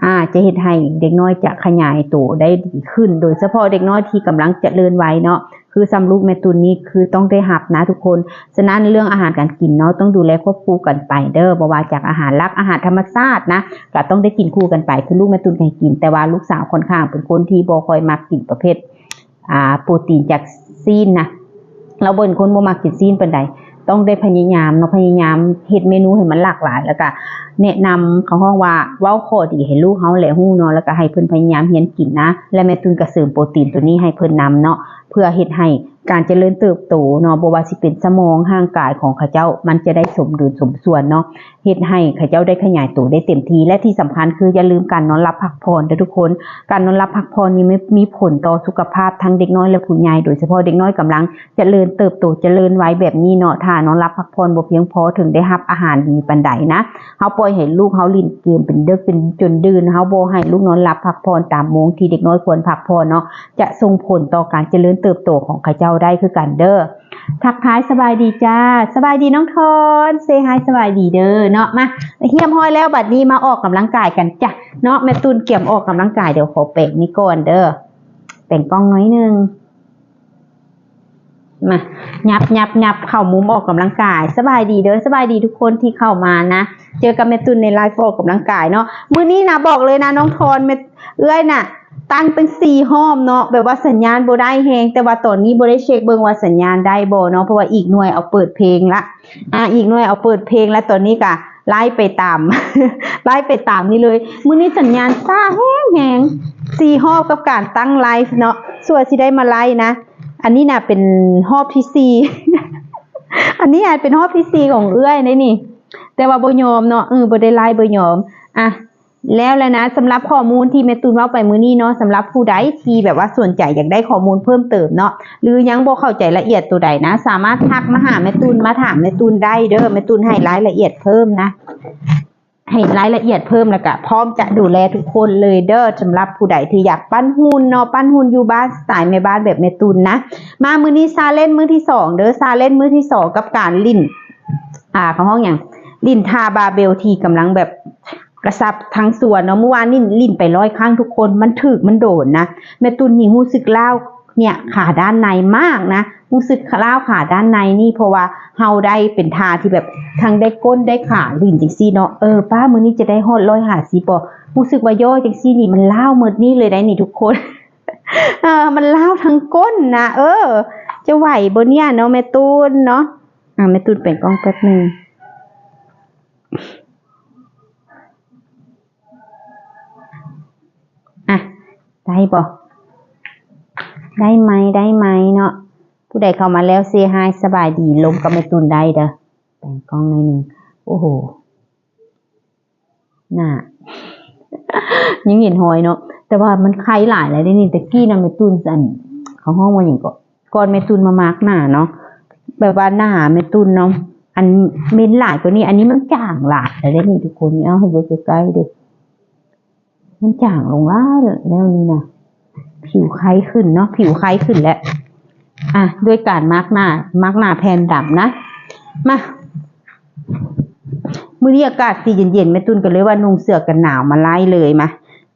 ອາ ຈະເຮັດໃຫ້ເດັກນ້ອຍຈະຂະຫຍາຍໂຕໄດ້ດີຂຶ້ນ ໂດຍສະເພາະເດັກນ້ອຍທີ່ກຳລັງຈະເລີນໄວເນາະ ຄືສ່ຳລູກແມ່ຕຸນນີ້ ຄືຕ້ອງໄດ້ຮັບນະທຸກຄົນ. ສະນັ້ນເລື່ອງອາຫານການກິນເນາະ ຕ້ອງດູແລຄວບຄູ່ກັນໄປເດີ ບໍ່ວ່າຈາກອາຫານຫຼັກ ອາຫານທຳມະຊາດນະ ກະຕ້ອງໄດ້ກິນຄູ່ກັນໄປ ຄືລູກແມ່ຕຸນກໍໃຫ້ກິນ ແຕ່ວ່າລູກສາວຂ້ອນຂ້າງເປັນຄົນທີ່ບໍ່ຄ່ອຍມັກກິນປະເພດ ອ່າ ໂປຣຕີນຈາກຊີ້ນນະ ລາວເປັນຄົນບໍ່ມັກກິນຊີ້ນປານໃດ ຕ້ອງໄດ້ພະຍາຍາມເນາະ ພະຍາຍາມເຮັດເມນູໃຫ້ມັນຫຼາກຫຼາຍ ແລ້ວກະແນະນຳ ເຂົາຮ້ອງວ່າເວົ້າຂໍ້ດີໃຫ້ລູກເຮົາແຫຼະຮູ້ເນາະ ແລ້ວກະໃຫ້ເພິ່ນພະຍາຍາມຮຽນກິນນະ ແລະ ແມ່ຕຸນກະເສີມໂປຣຕີນໂຕນີ້ໃຫ້ເພິ່ນນຳເນາະ ເພື່ອເຮັດໃຫ້ ການຈະເລີນເຕີບໂຕເນາະ ບໍ່ວ່າຊິເປັນສະໝອງ ຮ່າງກາຍຂອງເຂົາເຈົ້າ ມັນຈະໄດ້ສົມດຸນສົມສ່ວນເນາະ ເຮັດໃຫ້ເຂົາເຈົ້າໄດ້ຂະຫຍາຍໂຕໄດ້ເຕັມທີ່ ແລະ ທີ່ສຳຄັນຄືຢ່າລືມການນອນຫຼັບພັກຜ່ອນເດີທຸກຄົນ. ການນອນຫຼັບພັກຜ່ອນນີ້ມີ ມີຜົນຕໍ່ສຸຂະພາບທັງເດັກນ້ອຍ ແລະ ຜູ້ໃຫຍ່ ໂດຍສະເພາະເດັກນ້ອຍກຳລັງຈະເລີນເຕີບໂຕ ຈະເລີນໄວແບບນີ້ເນາະ ຖ້ານອນຫຼັບພັກຜ່ອນບໍ່ພຽງພໍ ເຖິງໄດ້ຮັບອາຫານດີປານໃດນະ ເຮົາປ່ອຍໃຫ້ລູກເຮົາຫຼິ້ນເກມເປັນເດິກເປັນຈົນດື່ນ ເຮົາບໍ່ໃຫ້ລູກນອນຫຼັບພັກຜ່ອນຕາມໂມງທີ່ເດັກນ້ອຍຄວນພັກຜ່ອນເນາະ ຈະສົ່ງຜົນຕໍ່ການຈະເລີນເຕີບໂຕຂອງເຂົາເຈົ້າໄດ້ຄືກັນເດີ. ທັກທາຍສະບາຍດີຈ້າ ສະບາຍດີນ້ອງທອນ ເຊຮາຍສະບາຍດີເດີເນາະ. ມາຮຽບຮ້ອຍແລ້ວ ບັດນີ້ມາອອກກຳລັງກາຍກັນຈ້ະເນາະ. ແມ່ຕຸນກຽມອອກກຳລັງກາຍ ດຽວຂໍແປງນີ້ກ່ອນເດີ ແປງກ້ອງໜ້ອຍໜຶ່ງ. ມາ ຫຍັບ ຫຍັບ ຫຍັບເຂົ້າມຸມອອກກຳລັງກາຍ. ສະບາຍດີເດີ ສະບາຍດີທຸກຄົນທີ່ເຂົ້າມານະ ເຈີກັບແມ່ຕຸນໃນໄລຟ໌ອອກກຳລັງກາຍເນາະ. ມື້ນີ້ນະ ບອກເລີຍນະ ນ້ອງທອນ ແມ່ ເອື້ອຍນະ ຕັ້ງຕັ້ງສີ່ຮອບເນາະ ແບບວ່າສັນຍານບໍ່ໄດ້ແຮງ ແຕ່ວ່າຕອນນີ້ບໍ່ໄດ້ເຊັກເບິ່ງວ່າສັນຍານໄດ້ບໍ່ເນາະ ເພາະວ່າອີກໜ່ວຍເອົາເປີດເພງລະ ອາ ອີກໜ່ວຍເອົາເປີດເພງລະ ຕອນນີ້ກະໄລໄປຕາມ ໄລໄປຕາມນີ້ເລີຍ. ມື້ນີ້ສັນຍານຊ້າແຮງໆ ສີ່ຮອບກັບການຕັ້ງໄລຟ໌ເນາະ ຊົ່ວຊິໄດ້ມາໄລນະ. ອັນນີ້ນະເປັນຮອບທີສີ່ ອັນນີ້ອາດເປັນຮອບທີສີ່ຂອງເອື້ອຍເດ້ນີ້ ແຕ່ວ່າບໍ່ຍອມເນາະ ເອີ ບໍ່ໄດ້ໄລ ບໍ່ຍອມ ອາ ແລ້ວແຫຼະນະ ສຳລັບຂໍ້ມູນທີ່ແມ່ຕຸນເວົ້າໄປມື້ນີ້ເນາະ, ສຳລັບຜູ້ໃດທີ່ແບບວ່າສົນໃຈຢາກໄດ້ຂໍ້ມູນເພີ່ມເຕີມເນາະ ຫຼືຍັງບໍ່ເຂົ້າໃຈລະອຽດໂຕໃດນະ, ສາມາດທັກມາຫາແມ່ຕຸນ ມາຖາມແມ່ຕຸນໄດ້ເດີ. ແມ່ຕຸນໃຫ້ລາຍລະອຽດເພີ່ມນະ ໃຫ້ລາຍລະອຽດເພີ່ມ ແລ້ວກະພ້ອມຈະດູແລທຸກຄົນເລີຍເດີ. ສຳລັບຜູ້ໃດທີ່ຢາກປັ້ນຫຸ່ນເນາະ, ປັ້ນຫຸ່ນຢູ່ບ້ານ ສະໄຕແມ່ບ້ານແບບແມ່ຕຸນນະ. ມາ ມື້ນີ້ຊາເລນມື້ທີສອງເດີ, ຊາເລນມື້ທີສອງກັບການຫຼິ້ນ ອ່າ ເຂົາຮ້ອງຫຍັງ ຫຼິ້ນທ່າບາເບວທີ່ກຳລັງແບບກະຊັບທັງສວນເນາະ. ມື້ວານນີ້ຫຼິ້ນໄປຮ້ອຍຄັ້ງທຸກຄົນ, ມັນຖືກ ມັນໂດນນະ. ແມ່ຕຸນນີ້ຮູ້ສຶກລ້າວ ເນຍ ຂາດ້ານໃນມາກນະ, ຮູ້ສຶກລ້າວຂາດ້ານໃນນີ້ ເພາະວ່າເຮົາໄດ້ເປັນທ່າທີ່ແບບທັງໄດ້ກົ້ນໄດ້ຂາ ຫຼິ້ນຈັ່ງຊີ້ເນາະ. ເອີ ປ້າ ມື້ນີ້ຈະໄດ້ຮອດຮ້ອຍຫ້າສິບບໍ່? ຮູ້ສຶກວ່າຍໍ້ຈັ່ງຊີ້ນີ້ ມັນລ້າວໝົດນີ້ເລີຍໄດ໋ນີ້ທຸກຄົນ. ເອີ ມັນລ້າວທັງກົ້ນນະ. ເອີ ຈະໄຫວບໍ່ເນຍເນາະ ແມ່ຕຸນເນາະ? ອ່າ ແມ່ຕຸນແປງກ້ອງແປັບໜຶ່ງ. ອ່ະ ໄດ້ບໍ່? ໄດ້ໄໝ? ໄດ້ໄໝເນາະ? ຜູ້ໃດເຂົ້າມາແລ້ວ ເຊຮາຍ ສະບາຍດີ ລົມກັບແມ່ຕຸນໄດ້ເດີ. ແປງກ້ອງໜ້ອຍໜຶ່ງ. ໂອ້ໂຫ ໜ້າ ຍັງເຫັນຮອຍເນາະ, ແຕ່ວ່າມັນໄຄຫຼາຍແລ້ວເດນີ້. ແຕ່ກີ້ນະ ແມ່ຕຸນ ອັນ ເຂົາຮ້ອງວ່າຫຍັງເກາະ? ກ່ອນແມ່ຕຸນມາມາກໜ້າເນາະ, ແບບວ່າໜ້າແມ່ຕຸນເນາະ ອັນເມັນຫຼາຍກວ່ານີ້, ອັນນີ້ມັນຈາງຫຼາຍແລ້ວເດ້ນີ້ທຸກຄົນ. ເອົາໃຫ້ເບິ່ງໃກ້ໆເດ້ ມັນຈາງລົງຫຼາຍແລ້ວນີ້ນະ. ຜິວໄຄຂຶ້ນເນາະ, ຜິວໄຄຂຶ້ນແລ້ວ ອ່ະ ດ້ວຍການມາກໜ້າ, ມາກໜ້າແຜ່ນດຳນະ. ມາ ມື້ນີ້ອາກາດຊິເຢັນໆ ແມ່ຕຸນກໍເລີຍວ່ານຸ່ງເສື້ອກັນໜາວມາໄລ່ເລີຍ. ມາ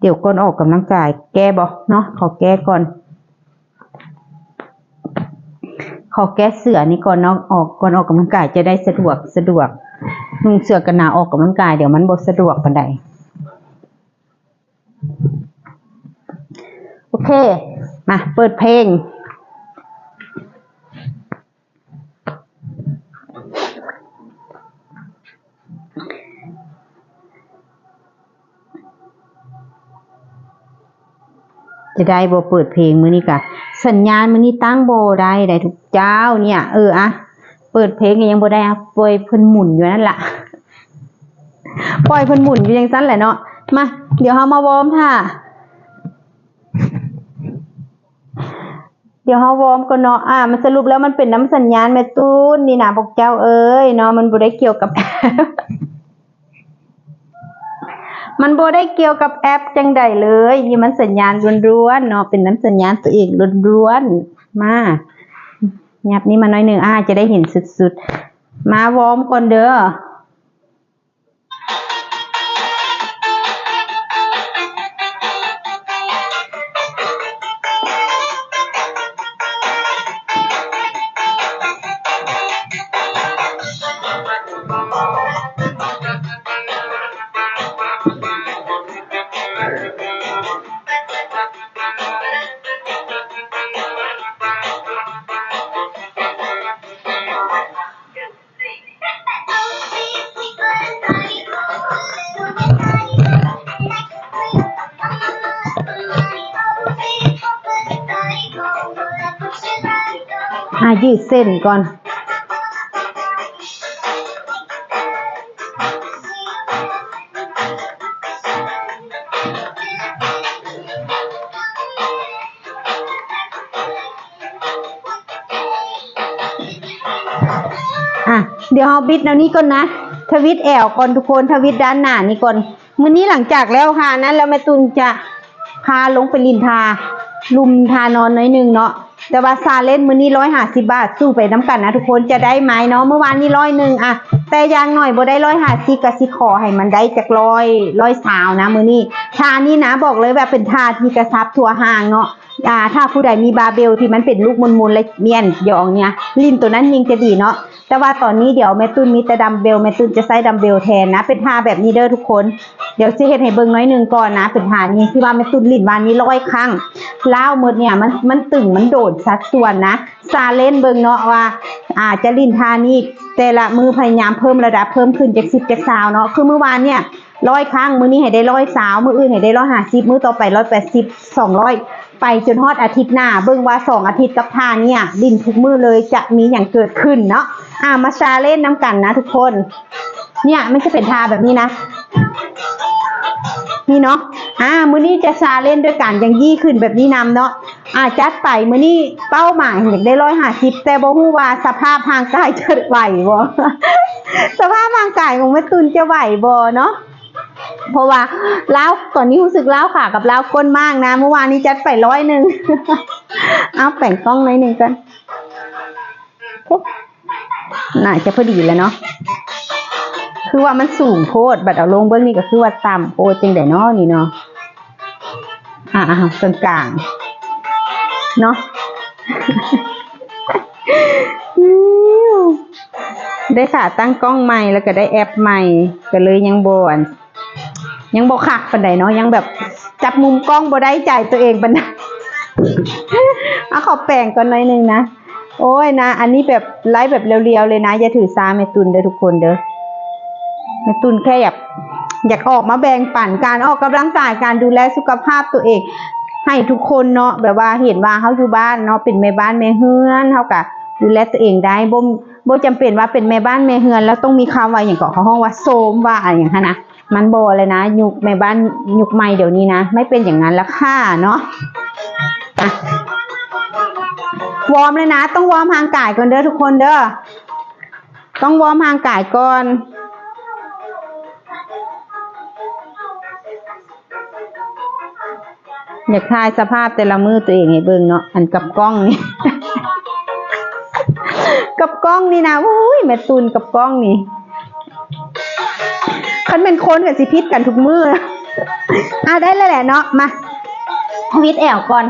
ດຽວກ່ອນອອກກຳລັງກາຍ ແກ້ບໍ່ເນາະ? ຂໍແກ້ກ່ອນ. ຂໍແກ້ເສື້ອນີ້ກ່ອນເນາະ, ອອກ ກ່ອນອອກກຳລັງກາຍຈະໄດ້ສະດວກ ສະດວກ. ນຸ່ງເສື້ອກັນໜາວອອກກຳລັງກາຍ ດຽວມັນບໍ່ສະດວກປານໃດ. ໂອເຄ ມາ ເປີດເພງ. ຈະໄດ້ບໍ່ເປີດເພງ? ມື້ນີ້ກະສັນຍານມື້ນີ້ຕັ້ງບໍ່ໄດ້ໃດ໋ທຸກເຈົ້າເນຍ. ເອີ ອະ ເປີດເພງກໍຍັງບໍ່ໄດ້ ອະ ປ່ອຍເພິ່ນໝູນຢູ່ນັ້ນລະ ປ່ອຍເພິ່ນໝູນຢູ່ຈັ່ງຊັ້ນແຫຼະເນາະ. ມາ ດຽວເຮົາມາວອມຖ້າ ດຽວເຮົາວອມກ່ອນເນາະ. ອ່າ ມັນສະຫຼຸບແລ້ວມັນເປັນນຳສັນຍານແມ່ຕຸນນີ້ນະ ພວກເຈົ້າເອີຍເນາະ, ມັນບໍ່ໄດ້ກ່ຽວກັບແອັບ ມັນບໍ່ໄດ້ກ່ຽວກັບແອັບຈັ່ງໃດເລີຍ. ນີ້ມັນສັນຍານລ້ວນໆເນາະ, ເປັນນຳສັນຍານຕົວເອງລ້ວນໆ. ມາ ຫຍັບນີ້ມາໜ້ອຍໜຶ່ງ ອ່າ ຈະໄດ້ເຫັນສຸດໆ. ມາວອມກ່ອນເດີ. ອ່າ ຢືດເສັ້ນກ່ອນ. ອ່ະ ດຽວເຮົາບິດແນວນີ້ກ່ອນນະ, ທະວິດແອວກ່ອນທຸກຄົນ, ທະວິດດ້ານໜ້ານີ້ກ່ອນ. ມື້ນີ້ຫຼັງຈາກແລ້ວທ່ານັ້ນແລ້ວ ແມ່ຕຸນຈະພາລົງໄປຫຼິ້ນທ່າລຸ່ມທ່ານອນໜ້ອຍໜຶ່ງເນາະ. ແຕ່ວ່າຊາເລນມື້ນີ້ຮ້ອຍຫ້າສິບບາດ, ສູ້ໄປນຳກັນນະທຸກຄົນ, ຈະໄດ້ໄໝເນາະ. ມື້ວານນີ້ຮ້ອຍໜຶ່ງ ອ່ະ ແຕ່ຢ່າງໜ້ອຍບໍ່ໄດ້ຮ້ອຍຫ້າສິບ ກະຊິຂໍໃຫ້ມັນໄດ້ຈັກຮ້ອຍ ຮ້ອຍຊາວນະມື້ນີ້. ທ່ານີ້ນະ ບອກເລີຍວ່າເປັນທ່າທີ່ກະຊັບທົ່ວຮ່າງເນາະ. ອ່າ ຖ້າຜູ້ໃດມີບາເບວທີ່ມັນເປັນລູກໝຸນໆ ແລະ ມີອັນຢອງເນຍ ຫຼິ້ນໂຕນັ້ນຍິ່ງຈະດີເນາະ. ແຕ່ວ່າຕອນນີ້ດຽວແມ່ຕຸນມີແຕ່ດຳເບວ, ແມ່ຕຸນຈະໃຊ້ດຳເບວແທນນະ. ເປັນທ່າແບບນີ້ເດີທຸກຄົນ, ດຽວຊິເຮັດໃຫ້ເບິ່ງໜ້ອຍໜຶ່ງກ່ອນນະ. ເປັນທ່ານີ້ທີ່ວ່າແມ່ຕຸນຫຼິ້ນວານນີ້ຮ້ອຍຄັ້ງ, ລ້າວໝົດເນຍ ມັນ ມັນຕຶງ ມັນໂດນສັດສ່ວນນະ. ຊາເລນເບິ່ງເນາະວ່າ ອ່າ ຈະຫຼິ້ນທ່ານີ້ແຕ່ລະມື້ພະຍາຍາມເພີ່ມລະດັບເພີ່ມຂຶ້ນຈັກສິບຈັກຊາວເນາະ. ຄືມື້ວານເນຍ ຮ້ອຍຄັ້ງ, ມື້ນີ້ໃຫ້ໄດ້ຮ້ອຍຊາວ, ມື້ອື່ນໃຫ້ໄດ້ຮ້ອຍຫ້າສິບ, ມື້ຕໍ່ໄປຮ້ອຍແປດສິບ, ສອງຮ້ອຍ ໄປຈົນຮອດອາທິດໜ້າ. ເບິ່ງວ່າສອງອາທິດກັບທ່າເນຍ ຫຼິ້ນທຸກມື້ເລີຍ ຈະມີຫຍັງເກີດຂຶ້ນເນາະ. ອ່າ ມາຊາເລນນຳກັນນະທຸກຄົນ. ເນຍ ມັນຈະເປັນທ່າແບບນີ້ນະ. ນີ້ເນາະ ອາ ມື້ນີ້ຈະຊາເລນດ້ວຍການຢ່າງຍີ່ຂຶ້ນແບບນີ້ນຳເນາະ ອາ ຈັດໄປ. ມື້ນີ້ເປົ້າໝາຍຢາກໄດ້ຮ້ອຍຫ້າສິບ ແຕ່ບໍ່ຮູ້ວ່າສະພາບຮ່າງກາຍຈະໄຫວບໍ່ ສະພາບຮ່າງກາຍຂອງແມ່ຕຸນຈະໄຫວບໍ່ເນາະ ເພາະວ່າລ້າວ ຕອນນີ້ຮູ້ສຶກລ້າວຂາກັບລ້າວກົ້ນມາກນະ. ເມື່ອວານນີ້ຈັດໄປຮ້ອຍໜຶ່ງ ເອົາແປງກ້ອງໜ້ອຍໜຶ່ງກ່ອນ. ໂອ້ ໜ້າຈະພໍດີແລ້ວເນາະ ຄືວ່າມັນສູງໂພດ ບັດເອົາລົງເບິ່ງນີ້ກໍຄືວ່າຕ່ຳໂພດ ຈັ່ງໃດເນາະນີ້ເນາະ. ອາ ກາງໆ ເນາະ ໄດ້ຂາຕັ້ງກ້ອງໃໝ່ ແລ້ວກໍໄດ້ແອັບໃໝ່ ກໍເລີຍຍັງບໍ່ ອັນ ຍັງບໍ່ຄັກປານໃດເນາະ ຍັງແບບຈັບມຸມກ້ອງບໍ່ໄດ້ໃຈຕົວເອງປານໃດ. ເອົາ ຂໍແປງກ່ອນໜ້ອຍໜຶ່ງນະ. ໂອ້ຍນະ ອັນນີ້ແບບໄລຟ໌ແບບລຽວໆເລີຍນະ ຢ່າຖືສາແມ່ຕຸນເດີທຸກຄົນເດີ. ແມ່ຕຸນແຄ່ຢາກ ຢາກອອກມາແບ່ງປັນການອອກກຳລັງກາຍ ການດູແລສຸຂະພາບຕົວເອງໃຫ້ທຸກຄົນເນາະ ແບບວ່າເຫັນວ່າເຮົາຢູ່ບ້ານເນາະ ເປັນແມ່ບ້ານແມ່ເຮືອນ ເຮົາກະດູແລຕົວເອງໄດ້ ບໍ່ ບໍ່ຈຳເປັນວ່າເປັນແມ່ບ້ານແມ່ເຮືອນແລ້ວຕ້ອງມີຄຳວ່າຫຍັງເກາະ ເຂົາຮ້ອງວ່າໂຊມ ວ່າຫຍັງຫັ້ນນະ. ມັນບໍ່ແລ້ວນະ ຍຸກແມ່ບ້ານຍຸກໃໝ່ດຽວນີ້ນະ ໄມ່ເປັນຢ່າງນັ້ນແລ້ວຄ່າເນາະ. ອະ ວອມເລີຍນະ ຕ້ອງວອມຮ່າງກາຍກ່ອນເດີທຸກຄົນເດີ ຕ້ອງວອມຮ່າງກາຍກ່ອນ. ຢາກຖ່າຍສະພາບແຕ່ລະມື້ຕົວເອງໃຫ້ເບິ່ງເນາະ ອັນກັບກ້ອງນີ້ ກັບກ້ອງນີ້ນະ ໂອ້ຍ ແມ່ຕຸນກັບກ້ອງນີ້ ຄັນແມ່ນຄົນກໍຊິຜິດກັນທຸກມື້. ອາ ໄດ້ແລ້ວແຫຼະເນາະ ມາ ທະວິດແອວກ່ອນ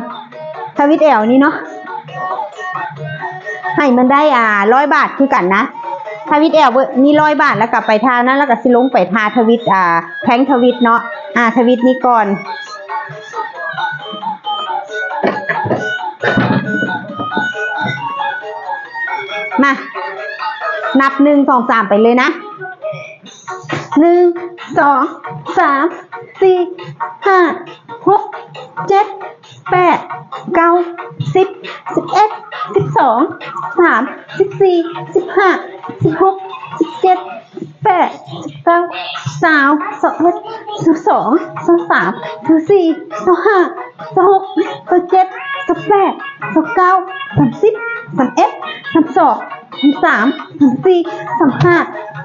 ທະວິດແອວນີ້ເນາະ ໃຫ້ມັນໄດ້ ອາ ຮ້ອຍບາດຄືກັນນະ ທະວິດແອວນີ້ຮ້ອຍບາດ ແລ້ວກໍໄປທ່ານັ້ນ ແລ້ວກໍຊິລົງໄປທ່າທະວິດ ອາ ແທ່ງທະວິດເນາະ ອາ ທະວິດນີ້ກ່ອນ. ມາ ນັບໜຶ່ງ ສອງ ສາມ ໄປເລີຍນະ ໜຶ່ງ ສອງ ສາມ ສີ່ ຫ້າ ຫົກ ເຈັດ ແປດ ເກົ້າ ສິບ ສິບເອັດ ສິບສອງ ສິບສາມ ສິບສີ່ ສິບຫ້າ ສິບຫົກ ສິບເຈັດ ສິບແປດ ສິບເກົ້າ ຊາວ ຊາວເອັດ ຊາວສອງ ຊາວສາມ ຊາວສີ່ ຊາວຫ້າ ຊາວຫົກ ຊາວເຈັດ ຊາວແປດ ຊາວເກົ້າ ສາມສິບ ສາມເອັດ ສາມສອງ ສາມສາມ ສາມສີ່ ສາມຫ້າ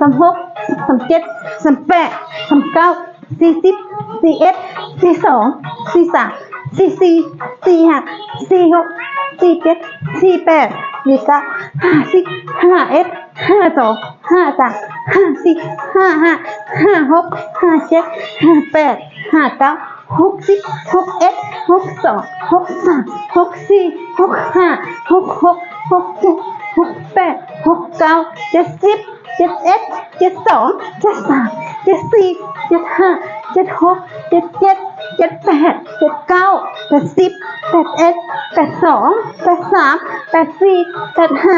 ສາມຫົກ ສາມເຈັດ ສາມແປດ ສາມເກົ້າ ສີ່ສິບ ສີ່ເອັດ ສີ່ສອງ ສີ່ສາມ ສີ່ສີ່ ສີ່ຫ້າ ສີ່ຫົກ ສີ່ເຈັດ ສີ່ແປດ ສີ່ເກົ້າ ຫ້າສິບ ຫ້າເອັດ ຫ້າສອງ ຫ້າສາມ ຫ້າສີ່ ຫ້າຫ້າ ຫ້າຫົກ ຫ້າເຈັດ ຫ້າແປດ ຫ້າເກົ້າ ຫົກສິບ ຫົກເອັດ ຫົກສອງ ຫົກສາມ ຫົກສີ່ ຫົກຫ້າ ຫົກຫົກ ຫົກເຈັດ ຫົກແປດ ຫົກເກົ້າ ເຈັດສິບ ເຈັດເອັດ ເຈັດສອງ ເຈັດສາມ ເຈັດສີ່ ເຈັດຫ້າ ເຈັດຫົກ ເຈັດເຈັດ ເຈັດແປດ ເຈັດເກົ້າ ແປດສິບ ແປດເອັດ ແປດສອງ ແປດສາມ ແປດສີ່ ແປດຫ້າ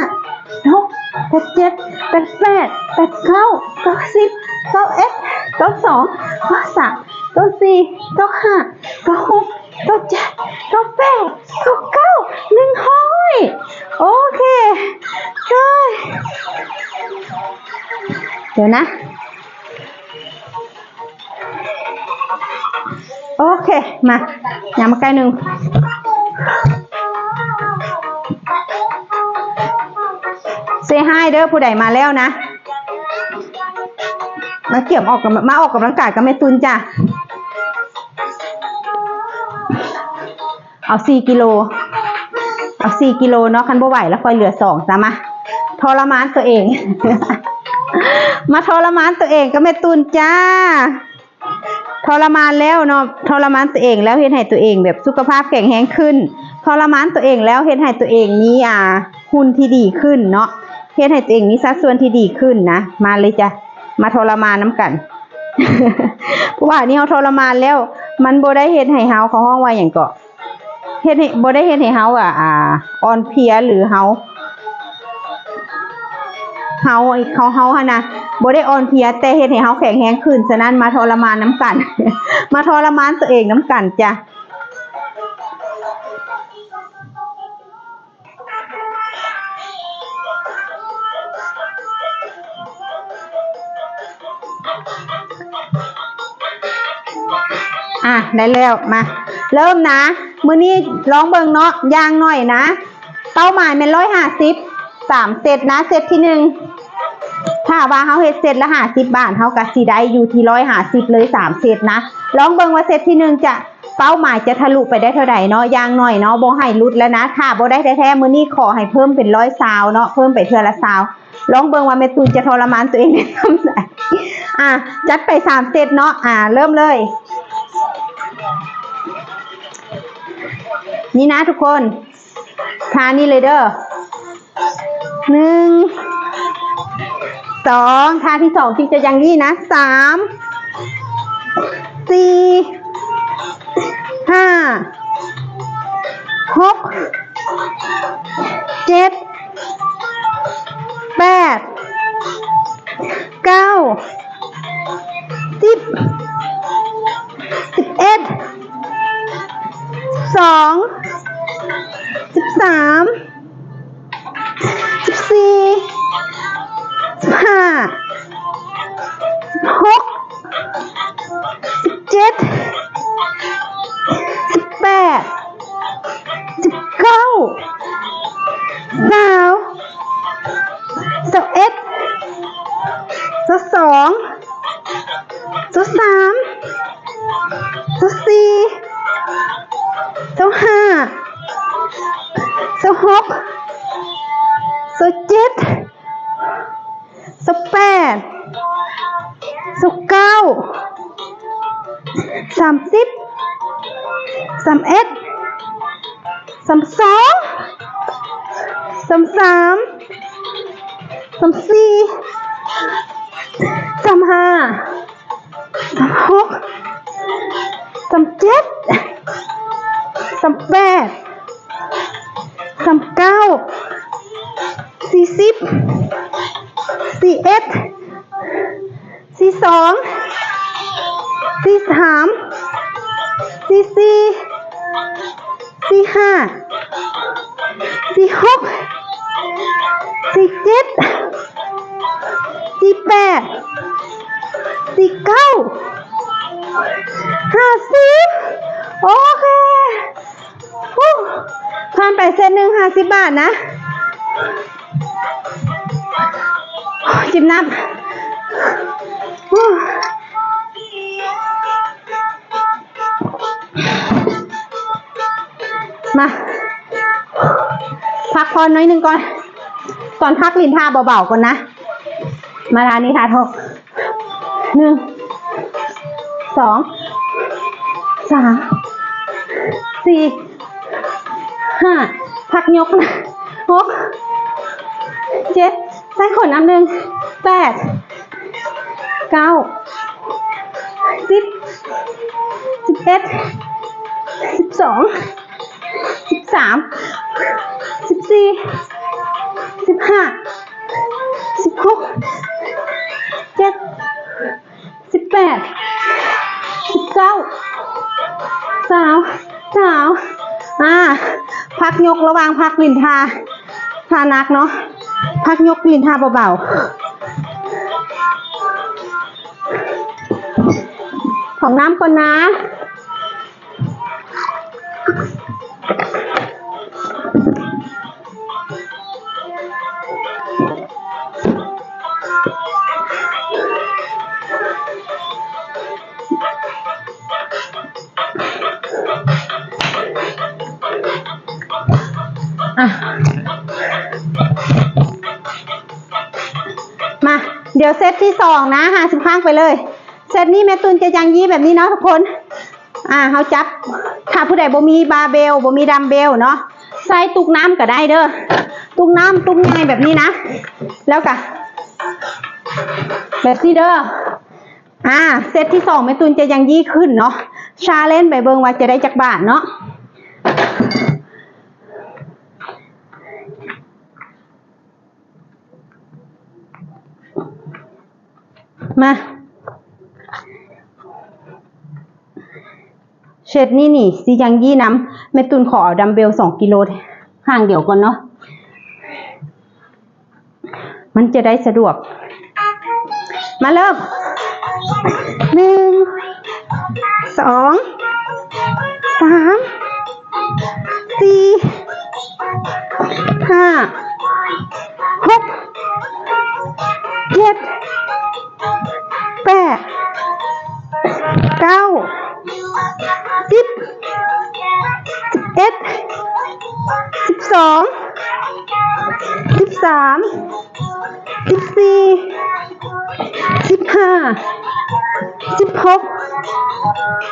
ຫົກ ແປດເຈັດ ແປດແປດ ແປດເກົ້າ ເກົ້າສິບ ເກົ້າເອັດ ເກົ້າສອງ ເກົ້າສາມ ເກົ້າສີ່ ເກົ້າຫ້າ ເກົ້າຫົກ ເກົ້າເຈັດ ເກົ້າແປດ ເກົ້າເກົ້າ ໜຶ່ງຮ້ອຍ ໂອເຄ ເຮີ້ຍ ດຽວນະ ໂອເຄ ມາ ຍ່າງມາໃກ້ໜຶ່ງ ເຊຮາຍເດີ ຜູ້ໃດມາແລ້ວນະ ມາກຽມອອກກຳ ມາອອກກຳລັງກາຍກັບແມ່ຕຸນຈ້າ ເອົາສີ່ກິໂລ ເອົາສີ່ກິໂລເນາະ ຄັນບໍ່ໄຫວແລ້ວຄ່ອຍເຫຼືອສອງຊະ ມາ ທໍລະມານຕົວເອງ ມາທໍລະມານຕົວເອງກັບແມ່ຕຸນຈ້າ ທໍລະມານແລ້ວເນາະ ທໍລະມານຕົວເອງແລ້ວເຮັດໃຫ້ຕົວເອງແບບສຸຂະພາບແຂງແຮງຂຶ້ນ ທໍລະມານຕົວເອງແລ້ວເຮັດໃຫ້ຕົວເອງມີ ອ່າ ຫຸ່ນທີ່ດີຂຶ້ນເນາະ ເຮັດໃຫ້ຕົວເອງມີສັດສ່ວນທີ່ດີຂຶ້ນນະ ມາເລີຍຈ້າ ມາທໍລະມານນຳກັນ ເພາະວ່ານີ້ເຮົາທໍລະມານແລ້ວ ມັນບໍ່ໄດ້ເຮັດໃຫ້ເຮົາ ເຂົາຮ້ອງວ່າຫຍັງເກາະ ເຮັດໃຫ້ ບໍ່ໄດ້ເຮັດໃຫ້ເຮົາ ອ່າ ອ່າ ອ່ອນເພຍ ຫຼື ເຮົາ ເຮົາ ເຮົາ ເຮົາຫັ້ນນະ ບໍ່ໄດ້ອ່ອນເພຍ ແຕ່ເຮັດໃຫ້ເຮົາແຂງແຮງຂຶ້ນ. ສະນັ້ນ ມາທໍລະມານນຳກັນ ມາທໍລະມານຕົວເອງນຳກັນຈ້າ. ອ່ະ ໄດ້ແລ້ວ ມາເລີ່ມນະ. ມື້ນີ້ລອງເບິ່ງເນາະ ຢ່າງໜ້ອຍນະ ເປົ້າໝາຍແມ່ນຮ້ອຍຫ້າສິບ ສາມເຊັດນະ. ເຊັດທີໜຶ່ງ ຖ້າວ່າເຮົາເຮັດເຊັດລະຫ້າສິບບາດ ເຮົາກະຊິໄດ້ຢູ່ທີ່ຮ້ອຍຫ້າສິບເລີຍ ສາມເຊັດນະ. ລອງເບິ່ງວ່າເຊັດທີໜຶ່ງຈະ ເປົ້າໝາຍຈະທະລຸໄປໄດ້ເທົ່າໃດເນາະ ຢ່າງໜ້ອຍເນາະ ບໍ່ໃຫ້ຫຼຸດແລ້ວນະ. ຖ້າບໍ່ໄດ້ແທ້ໆ ມື້ນີ້ຂໍໃຫ້ເພີ່ມເປັນຮ້ອຍຊາວເນາະ ເພີ່ມໄປເທື່ອລະຊາວ. ລອງເບິ່ງວ່າແມ່ຕູນຈະທໍລະມານຕົວເອງໄດ້ສ່ຳໃດ. ອ່ະ ຈັດໄປສາມເຊັດເນາະ. ອ່ະ ເລີ່ມເລີຍ. ນີ້ນະທຸກຄົນ ທ່ານີ້ເລີຍເດີ ໜຶ່ງ ສອງ ທ່າທີສອງທີ່ຈະຢ່າງນີ້ນະ ສາມ ສີ່ ຫ້າ ຫົກ ເຈັດ ແປດ ເກົ້າ ສິບ ສິບເອັດ ສິບສອງ ສິບສາມ ສິບສີ່ ສິບຫ້າ ສິບຫົກ ສິບເຈັດ ສິບແປດ ສິບເກົ້າ ຊາວ ຊາວເອັດ ຊາວສອງ ຊາວສາມ ຊາວສີ່ ຊາວຫ້າ ຊາວຫົກ ຊາວເຈັດ ຊາວແປດ ຊາວເກົ້າ ສາມສິບ ສາມເອັດ ສາມສອງ ສາມສາມ ສາມສີ່ ສາມຫ້າ ສາມຫົກ ສາມເຈັດ ສາມແປດ ສາມເກົ້າ ສີ່ສິບ ສີ່ເອັດ ສີ່ສອງ ສີ່ສາມ ສີ່ສີ່ ສີ່ຫ້າ ສີ່ຫົກ ສີ່ເຈັດ ສີ່ແປດ ສີ່ເກົ້າ ຫ້າສິບ ໂອເຄ. ຮູ້ ຜ່ານໄປເຊັດໜຶ່ງ ຫ້າສິບບາດນະ. ຈິບນ້ຳ ຮູ້ ມາ ພັກຜ່ອນໜ້ອຍໜຶ່ງກ່ອນ ກ່ອນພັກຫຼິ້ນທ່າເບົາໆກ່ອນນະ. ມາທ່ານີ້ ທ່າທ້ອງ ໜຶ່ງ ສອງ ສາມ ສີ່ ຫ້າ ພັກຍົກນະ ຫົກ ເຈັດ ໃສ່ຂົນນຳ ໜຶ່ງ ແປດ ເກົ້າ ສິບ ສິບເອັດ ສິບສອງ ສິບສາມ ສິບສີ່ ສິບຫ້າ ສິບຫົກ ເຈັດ ສິບແປດ ສິບເກົ້າ ຊາວ ຊາວ ອາ ພັກຍົກລະຫວ່າງພັກຫຼິ້ນທ່າ ທ່າໜັກເນາະ ພັກຍົກຫຼິ້ນທ່າເບົາໆ. ຂອງນ້ຳກ່ອນນະ. ອ່ະ ມາ ດຽວເຊັດທີສອງນະ ຫ້າສິບຄັ້ງໄປເລີຍ. ເຊັດນີ້ແມ່ຕຸນຈະຢັ້ງຢີ້ແບບນີ້ເນາະທຸກຄົນ. ອ່າ ເຮົາຈັບ ຖ້າຜູ້ໃດບໍ່ມີບາເບວ ບໍ່ມີດຳເບວເນາະ ໃຊ້ຕຸກນ້ຳກໍໄດ້ເດີ. ຕຸກນ້ຳ ຕຸກໃຫຍ່ແບບນີ້ນະ ແລ້ວກະແບບນີ້ເດີ. ອ່າ ເຊັດທີສອງແມ່ຕຸນຈະຍັງຢີ້ຂຶ້ນເນາະ. ຊາເລນໄປເບິ່ງວ່າຈະໄດ້ຈັກບາດເນາະ. ມາ ເຊັດນີ້ນີ້ ຊິຍັງຢີ້ນຳ. ແມ່ຕຸນຂໍເອົາດຳເບວສອງກິໂລຂ້າງດຽວກ່ອນເນາະ. ມັນຈະໄດ້ສະດວກ. ມາເລີ່ມ ໜຶ່ງ ສ ສອງ ສາມ ສີ່ ຫ້າ ຫົກ ເຈັດ ແປດ ເກົ້າ ສິບ ສິບເອັດ ສິບສອງ ສິບສາມ ສິບສີ່ ສິບຫ້າ ສິບຫົກ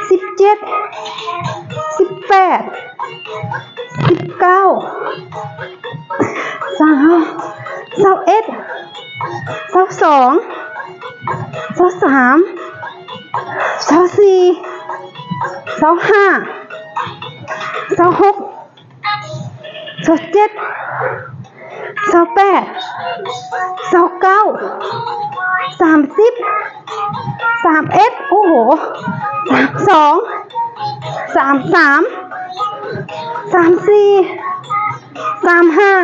ສິບເຈັດ ສິບແປດ ສິບເກົ້າ ຊາວ ຊາວເອັດ ຊາວສອງ ຊາວສາມ ຊາວສີ່ ຊາວຫ້າ ຊາວຫົກ ຊາວເຈັດ ຊາວແປດ ຊາວເກົ້າ ສາມສິບ ສາມເອັດ ໂອ້ໂຫ ສາມສອງ ສາມສາມ ສາມສີ່ ສາມຫ້າ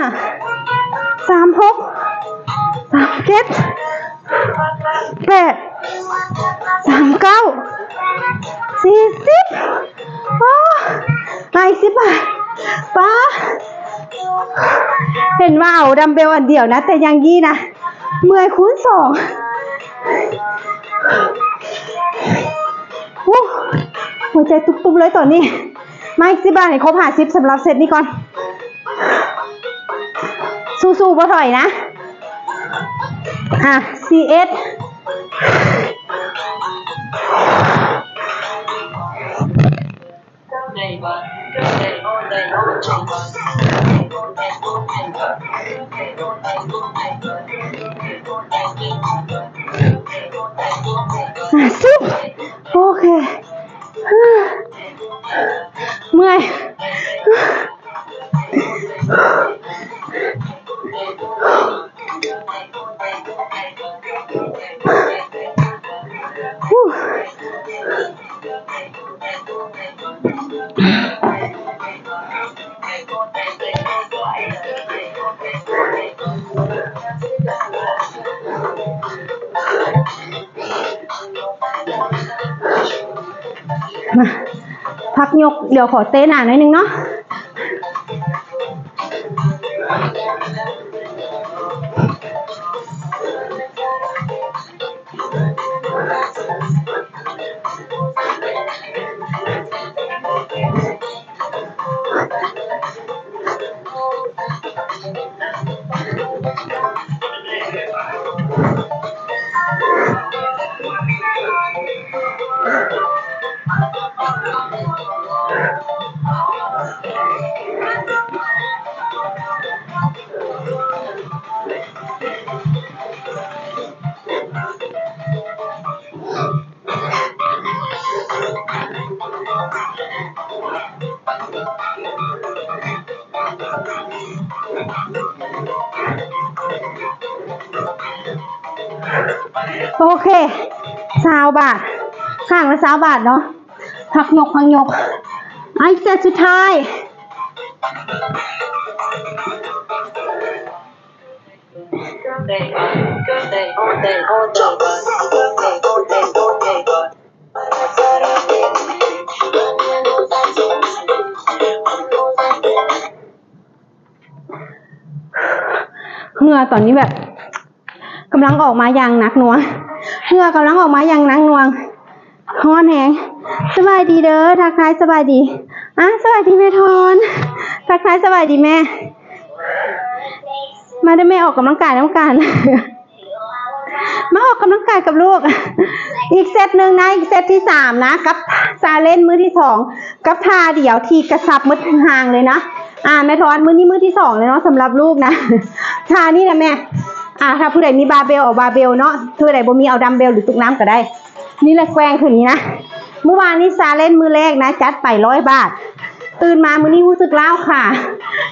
ສາມຫົກ ສາມເຈັດ ແປດ ສາມເກົ້າ ສີ່ສິບ ໂອ້ ໄດ້ສິບບາດ ປ້າ ເຫັນວ່າເອົາດຳເບວອັນດຽວນະ ແຕ່ຍັງຢີນະ ເມື່ອຍຄູນສອງ ໂອ້ ຫົວໃຈຕຸບໆເລີຍຕອນນີ້. ມາອີກສິບບາດໃຫ້ຄົບຫ້າສິບ ສຳລັບເຊັດນີ້ກ່ອນ. ສູ້ໆ ບໍ່ຖອຍນະ. ອ່ະ ສີ່ເອັດ ຫ້າສິບ ໂອເຄ ເມື່ອຍ. ມາ ພັກຍົກ ດຽວຂໍເຕະໜ້າໜ້ອຍໜຶ່ງເນາະ. ໂອເຄ ຊາວບາດ ຂ້າງລະຊາວບາດເນາະ ພັກຍົກ ພັກຍົກ ໄອ້ເຊັດສຸດທ້າຍ. ເຫື່ອຕອນນີ້ແບບກຳລັງອອກມາຢ່າງໜັກໜ່ວງ ເຫື່ອກຳລັງອອກມາຢ່າງໜັກໜ່ວງ. ຮ້ອນແຮງ. ສະບາຍດີເດີ ທັກທາຍສະບາຍດີ. ອ່າ ສະບາຍດີແມ່ທອນ ທັກທາຍສະບາຍດີແມ່. ມາເດີແມ່ ອອກກຳລັງກາຍນຳກັນ ມາອອກກຳລັງກາຍກັບລູກ. ອີກເຊັດໜຶ່ງນະ ອີກເຊັດທີສາມນະ ກັບຊາເລນມື້ທີສອງ ກັບທ່າດຽວທີ່ກະຊັບໝົດທຸກຢ່າງເລີຍນະ. ອ່າ ແມ່ທອນ ມື້ນີ້ມື້ທີສອງແລ້ວເນາະ ສຳລັບລູກນະ ທ່ານີ້ນະແມ່. ອ່າ ຖ້າຜູ້ໃດມີບາເບວ ເອົາບາເບວເນາະ ຜູ້ໃດບໍ່ມີ ເອົາດຳເບວ ຫຼື ຕຸກນ້ຳກໍໄດ້. ນີ້ແຫຼະ ແກວ່ງຂຶ້ນນີ້ນະ. ມື້ວານນີ້ຊາເລນມື້ແລກນະ ຈັດໄປຮ້ອຍບາດ. ຕື່ນມາມື້ນີ້ຮູ້ສຶກລ້າວຂາ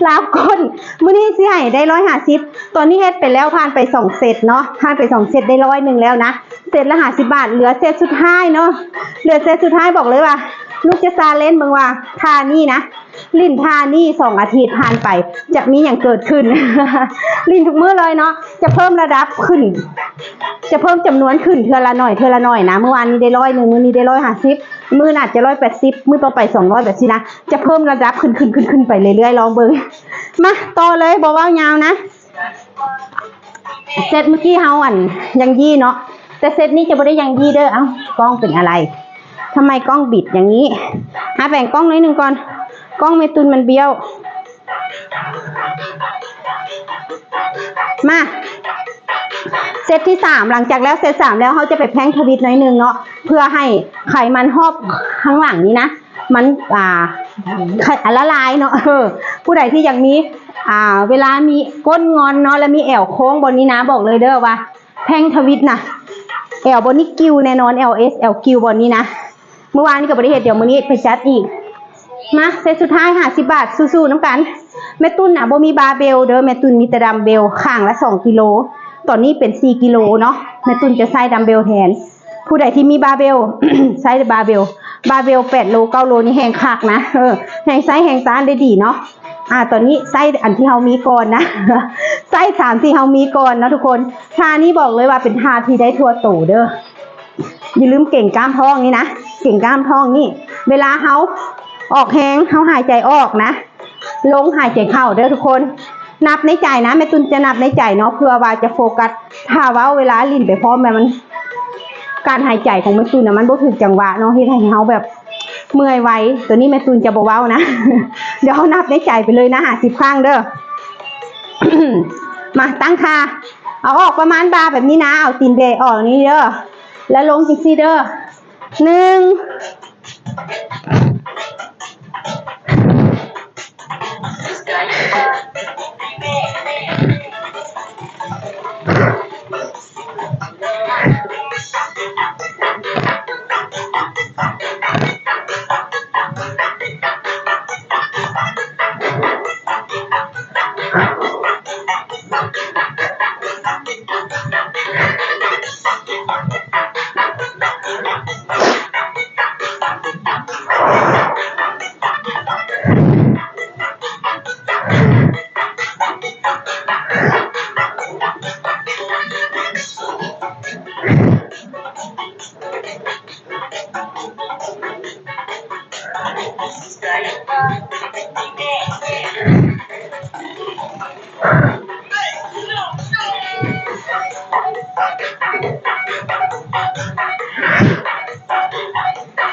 ລ້າວກົ້ນ. ມື້ນີ້ຊິໃຫ້ໄດ້ຮ້ອຍຫ້າສິບ. ຕອນນີ້ເຮັດໄປແລ້ວ ຜ່ານໄປສອງເຊັດເນາະ ຜ່ານໄປສອງເຊັດໄດ້ຮ້ອຍໜຶ່ງແລ້ວນະ. ເຊັດລະຫ້າສິບບາດ ເຫຼືອເຊັດສຸດທ້າຍເນາະ ເຫຼືອເຊັດສຸດທ້າຍ. ບອກເລີຍວ່າ ລູກຈະຊາເລັນເບິ່ງວ່າທ່ານີ້ນະ ຫຼິ້ນທ່ານີ້ສອງອາທິດຜ່ານໄປ ຈະມີຫຍັງເກີດຂຶ້ນ. ຫຼິ້ນທຸກມື້ເລີຍເນາະ ຈະເພີ່ມລະດັບຂຶ້ນ ຈະເພີ່ມຈຳນວນຂຶ້ນເທື່ອລະໜ້ອຍ ເທື່ອລະໜ້ອຍນະ. ມື້ວານນີ້ໄດ້ຮ້ອຍໜຶ່ງ ມື້ນີ້ໄດ້ຮ້ອຍຫ້າສິບ ມື້ໜ້າຈະຮ້ອຍແປດສິບ ມື້ຕໍ່ໄປສອງຮ້ອຍ ແບບຊີ້ນະ. ຈະເພີ່ມລະດັບຂຶ້ນ ຂຶ້ນ ຂຶ້ນ ຂຶ້ນໄປເລື້ອຍໆ ລອງເບິ່ງ. ມາ ຕໍ່ເລີຍ ບໍ່ເວົ້າຍາວນະ. ເຊັດເມື່ອກີ້ເຮົາ ອັນ ຍັງຢີ້ເນາະ ແຕ່ເຊັດນີ້ຈະບໍ່ໄດ້ຍັງຢີ້ເດີ້. ເອົ້າ ກ້ອງເປັນອະໄລ? ທຳໄມກ້ອງບິດຢ່າງນີ້? ຫາແປງກ້ອງໜ້ອຍໜຶ່ງກ່ອນ ກ້ອງແມ່ຕຸນມັນບ້ຽວ. ມາ ເຊັດທີສາມ ຫຼັງຈາກແລ້ວເຊັດສາມແລ້ວ ເຮົາຈະໄປແພ່ງທະວິດໜ້ອຍໜຶ່ງເນາະ ເພື່ອໃຫ້ໄຂມັນຮອບຂ້າງຫຼັງນີ້ນະ ມັນ ອ່າ ລະລາຍເນາະ. ເອີ ຜູ້ໃດທີ່ຢາກມີ ອ່າ ເວລາມີກົ້ນງອນເນາະ ແລະ ມີແອວໂຄ້ງບ່ອນນີ້ນະ ບອກເລີຍເດີ້ວ່າ ແພ່ງທະວິດນະ ແອວບ່ອນນີ້ກິ້ວແນ່ນອນ ແອວເອສ ແອວກິ້ວບ່ອນນີ້ນະ. ມື້ວານນີ້ກໍບໍ່ໄດ້ເຮັດ ດຽວມື້ນີ້ໄປຈັດອີກ. ມາ ເຊັດສຸດທ້າຍ ຫ້າສິບບາດ ສູ້ໆນຳກັນ. ແມ່ຕຸນນະບໍ່ມີບາເບວເດີ້ ແມ່ຕຸນມີແຕ່ດຳເບວ ຂ້າງລະສອງກິໂລ ຕອນນີ້ເປັນສີ່ກິໂລເນາະ ແມ່ຕຸນຈະໃຊ້ດຳເບວແທນ. ຜູ້ໃດທີ່ມີບາເບວ ໃຊ້ແຕ່ບາເບວ ບາເບວແປດໂລ ເກົ້າໂລນີ້ແຮງຄັກນະ ເອີ ແຮງໃຊ້ແຮງຕ້ານໄດ້ດີເນາະ. ອ່າ ຕອນນີ້ໃຊ້ອັນທີ່ເຮົາມີກ່ອນນະ ໃຊ້ຕາມທີ່ເຮົາມີກ່ອນເນາະທຸກຄົນ. ທ່ານີ້ບອກເລີຍວ່າເປັນທ່າທີ່ໄດ້ທົ່ວໂຕເດີ້. ຢ່າລືມເກັງກ້າມທ້ອງນີ້ນະ ເກັງກ້າມທ້ອງນີ້ ເວລາເຮົາອອກແຮງ ເຮົາຫາຍໃຈອອກນະ ລົງຫາຍໃຈເຂົ້າເດີ້ທຸກຄົນ. ນັບໃນໃຈນະ ແມ່ຕຸນຈະນັບໃນໃຈເນາະ ເພື່ອວ່າຈະໂຟກັສ. ຖ້າເວົ້າເວລາຫຼິ້ນໄປພ້ອມແມ່ນ ມັນ ການຫາຍໃຈຂອງແມ່ຕຸນນະ ມັນບໍ່ຖືກຈັງຫວະເນາະ ເຮັດໃຫ້ເຮົາແບບເມື່ອຍໄວ. ໂຕນີ້ແມ່ຕຸນຈະບໍ່ເວົ້ານະ ດຽວເຮົານັບໃນໃຈໄປເລີຍນະ ຫ້າສິບຄັ້ງເດີ້. ມາ ຕັ້ງທ່າ ເອົາອອກປະມານບ່າແບບນີ້ນະ ເອົາຕີນເບອອກນີ້ເດີ້ ແລ້ວລົງຈັ່ງຊີ້ເດີ້. ໜຶ່ງ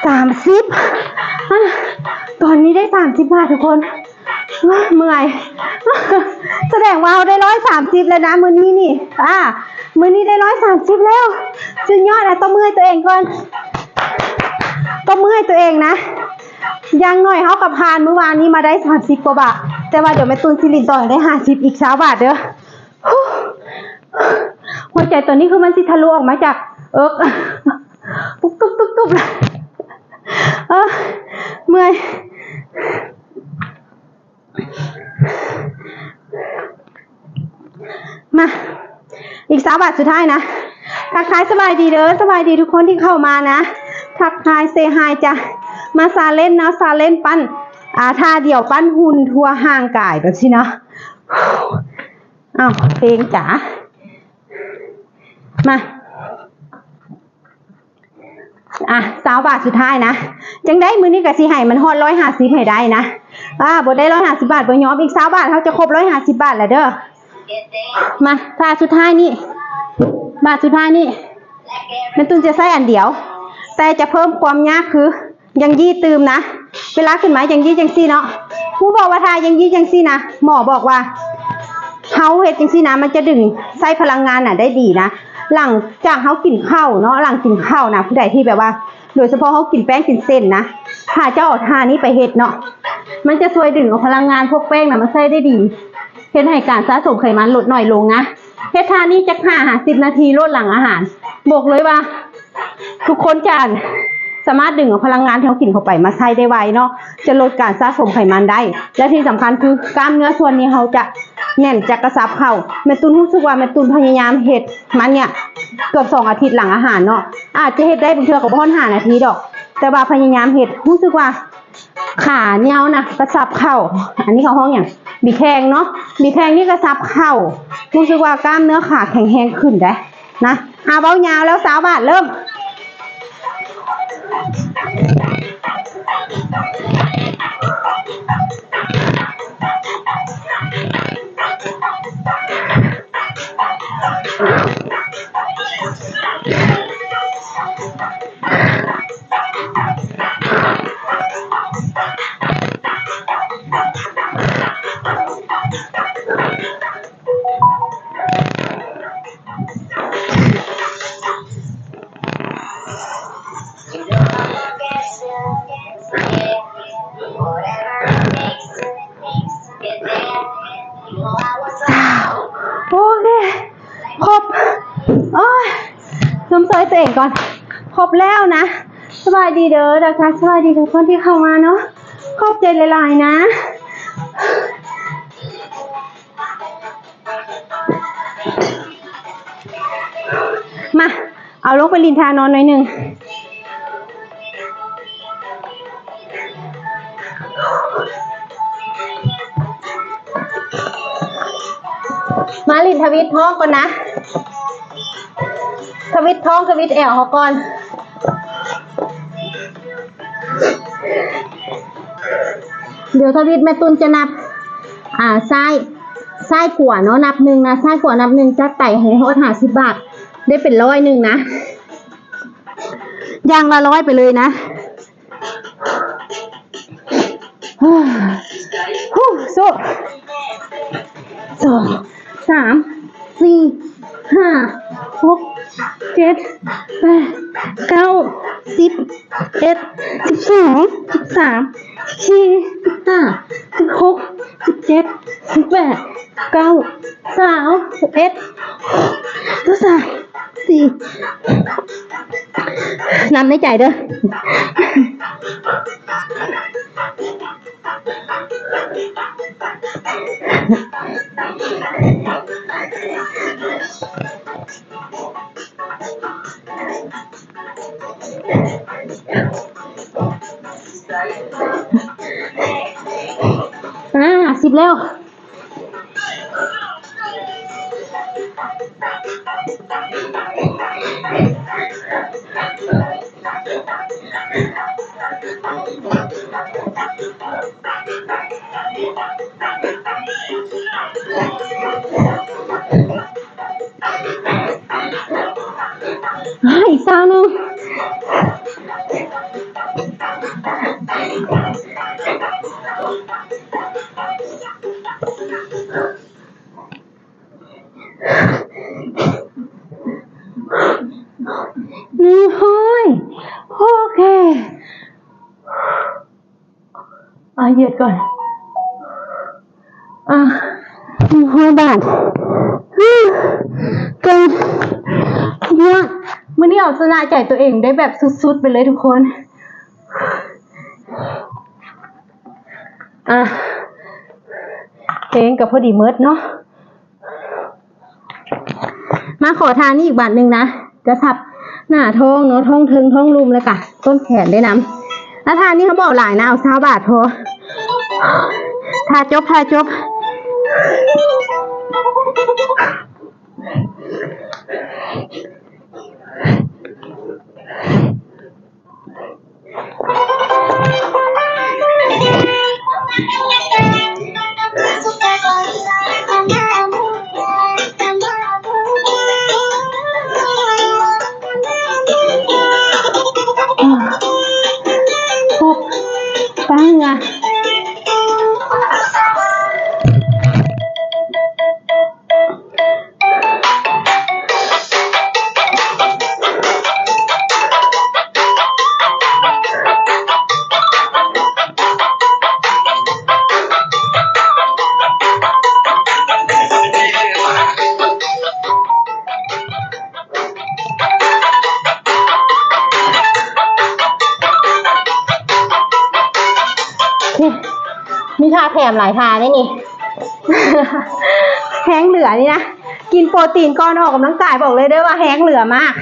ສາມສິບ ອາ ຕອນນີ້ໄດ້ສາມສິບບາດທຸກຄົນ. ໂອ້ຍ ເມື່ອຍ ສະແດງວ່າເຮົາໄດ້ຮ້ອຍສາມສິບແລ້ວນະມື້ນີ້ນີ້ ອາ ມື້ນີ້ໄດ້ຮ້ອຍສາມສິບແລ້ວ ສຸດຍອດ. ອາ ຕົບມືໃຫ້ຕົວເອງກ່ອນ ຕົບມືໃຫ້ຕົວເອງນະ. ຢ່າງໜ້ອຍເຮົາກໍຜ່ານມື້ວານນີ້ມາໄດ້ສາມສິບກວ່າບາດ ແຕ່ວ່າດຽວແມ່ຕຸນຊິຫຼິ້ນຕໍ່ໃຫ້ໄດ້ຫ້າສິບ ອີກຊາວບາດເດີ້. ຫົວໃຈຕອນນີ້ຄືມັນຊິທະລຸອອກມາຈາກເອິກ ປຸບຕຸບຕຸບຕຸບ. ເອີ ເມື່ອຍ. ມາ ອີກຊາວບາດສຸດທ້າຍນະ. ທັກທາຍສະບາຍດີເດີ້ ສະບາຍດີທຸກຄົນທີ່ເຂົ້າມານະ ທັກທາຍ say hi ຈ້າ. ມາຊາເລັນເນາະ ຊາເລັນປັ້ນ ອາ ທ່າດຽວປັ້ນຫຸ່ນທົ່ວຮ່າງກາຍແບບຊີ້ເນາະ. ອ້າວ ເພງຈ໋າ ມາ ອ່ະ ຊາວບາດສຸດທ້າຍນະ. ຈັ່ງໃດມື້ນີ້ກໍຊິໃຫ້ມັນຮອດຮ້ອຍຫ້າສິບໃຫ້ໄດ້ນະ. ອ່າ ບໍ່ໄດ້ຮ້ອຍຫ້າສິບບາດບໍ່ຍອມ. ອີກຊາວບາດ ເຮົາຈະຄົບຮ້ອຍຫ້າສິບບາດແລ້ວເດີ້. ມາ ຖ້າສຸດທ້າຍນີ້ ບາດສຸດທ້າຍນີ້ ແມ່ນຕຸນຈະໃຊ້ອັນດຽວ ແຕ່ຈະເພີ່ມຄວາມຍາກຄື ຍັງຢີ້ຕື່ມນະ. ເວລາຂຶ້ນມາຍັງຢີ້ຈັ່ງຊີ້ເນາະ. ຮູ້ບໍ່ວ່າຖ້າຍັງຢີ້ຈັ່ງຊີ້ນະ ໝໍບອກວ່າ ເຮົາເຮັດຈັ່ງຊີ້ນະ ມັນຈະດຶງໃຊ້ພະລັງງານນະໄດ້ດີນະ. ຫຼັງຈາກເຮົາກິນເຂົ້າເນາະ ຫຼັງກິນເຂົ້ານະ ຜູ້ໃດທີ່ແບບວ່າ ໂດຍສະເພາະເຮົາກິນແປ້ງກິນເສັ້ນນະ ຖ້າເຈົ້າເອົາທ່ານີ້ໄປເຮັດເນາະ ມັນຈະຊ່ວຍດຶງເອົາພະລັງງານພວກແປ້ງນະມາໃຊ້ໄດ້ດີ ເຮັດໃຫ້ການສະສົມໄຂມັນລົດໜ້ອຍລົງນະ. ເຮັດທ່ານີ້ຈັກຫ້າຫາສິບນາທີໂລດຫຼັງອາຫານ. ບອກເລີຍວ່າ ທຸກຄົນຈະ ອັນ ສາມາດດຶງເອົາພະລັງງານທີ່ເຮົາກິນເຂົ້າໄປມາໃຊ້ໄດ້ໄວເນາະ ຈະລົດການສະສົມໄຂມັນໄດ້ ແລະ ທີ່ສຳຄັນຄືກ້າມເນື້ອສ່ວນນີ້ເຮົາຈະແໜ້ນ ຈະກະຊັບເຂົ້າ. ແມ່ຕຸນຮູ້ສຶກວ່າແມ່ຕຸນພະຍາຍາມເຮັດມາເນີ້ຍເກືອບສອງອາທິດຫຼັງອາຫານເນາະ ອາດຈະເຮັດໄດ້ບາງເທື່ອກໍບໍ່ຮອດຫ້ານາທີດອກ. ແຕ່ວ່າພະຍາຍາມເຮັດ ຮູ້ສຶກວ່າຂາຍາວນະ ກະຊັບເຂົ້າ. ອັນນີ້ເຂົາຮ້ອງຫຍັງ? ບີແທງເນາະ, ບີແທງນີ້ກະຊັບເຂົ້າ. ຮູ້ສຶກວ່າກ້າມເນື້ອຂາແຂງແຮງຂຶ້ນເດ້ນະ. ອ່າ ເວົ້າຍາວແລ້ວ ຊາວບາດ ເລີ່ມ. ໂອເຄ ຄົບ ໂອ້ຍ ຊົມເຊີຍຕົວເອງກ່ອນ ຄົບແລ້ວນະ. ສະບາຍດີເດີ ທັກທາຍສະບາຍດີທຸກຄົນທີ່ເຂົ້າມາເນາະ ຂອບໃຈຫຼາຍໆນະ. ມາ ເອົາລົງໄປຫຼິ້ນທ່ານອນໜ້ອຍໜຶ່ງ. ມາຫຼິ້ນທະວິດທ້ອງກ່ອນນະ ທະວິດທ້ອງ ທະວິດແອວເຮົາກ່ອນ. ດຽວທະວິດແມ່ຕຸນຈະນັບ ອ່າ ຊ້າຍ ຊ້າຍຂວາເນາະ ນັບໜຶ່ງນະ ຊ້າຍຂວານັບໜຶ່ງ ຈັດໄຕໃຫ້ຮອດຫ້າສິບບາດ ໄດ້ເປັນຮ້ອຍໜຶ່ງນະ ຢ່າງລະຮ້ອຍໄປເລີຍນະ. ສູ້ ສອງ ສາມ ສີ່ ຫ້າ ຫົກ ເຈັດ ແປດ ເກົ້າ ສິບ ສິບເອັດ ສິບສອງ ສິບສາມ ສິບສີ່ ສິບຫ້າ ສິບຫົກ ສິບເຈັດ ສິບແປດ ເກົ້າ ຊາວ ສິບເອັດ ຊາວສາມ ສີ່ ນຳໃນໃຈເດີ. ອ່າ ສິບແລ້ວ. ອີກຊາວໜຶ່ງ. ໜຶ່ງຮ້ອຍ ໂອເຄ ອ່າ ຍືດກ່ອນ ອ່າ ໜຶ່ງຮ້ອຍບາດ ເກັ່ງ ສຸດຍອດ. ມື້ນີ້ເອົາຊະນະໃຈຕົວເອງໄດ້ແບບສຸດໆໄປເລີຍທຸກຄົນ. ອ່າ ເພງກໍພໍດີໝົດເນາະ. ມາຂໍທ່ານີ້ອີກບາດໜຶ່ງນະ ກະຊັບໜ້າທ້ອງເນາະ ທ້ອງເທິງ ທ້ອງລຸ່ມ ແລ້ວກະຕົ້ນແຂນໄດ້ນຳ. ແລ້ວທ່ານີ້ເຮົາບໍ່ເອົາຫຼາຍນະ ເອົາຊາວບາດພໍ. ທ່າຈົບ ທ່າຈົບ. ມີທ່າແຖມຫຼາຍທ່າເດ້ນີ້ ແຮງເຫຼືອນີ້ນະ. ກິນໂປຣຕີນກ່ອນອອກກຳລັງກາຍ ບອກເລີຍເດີ້ວ່າແຮງເຫຼືອມາກ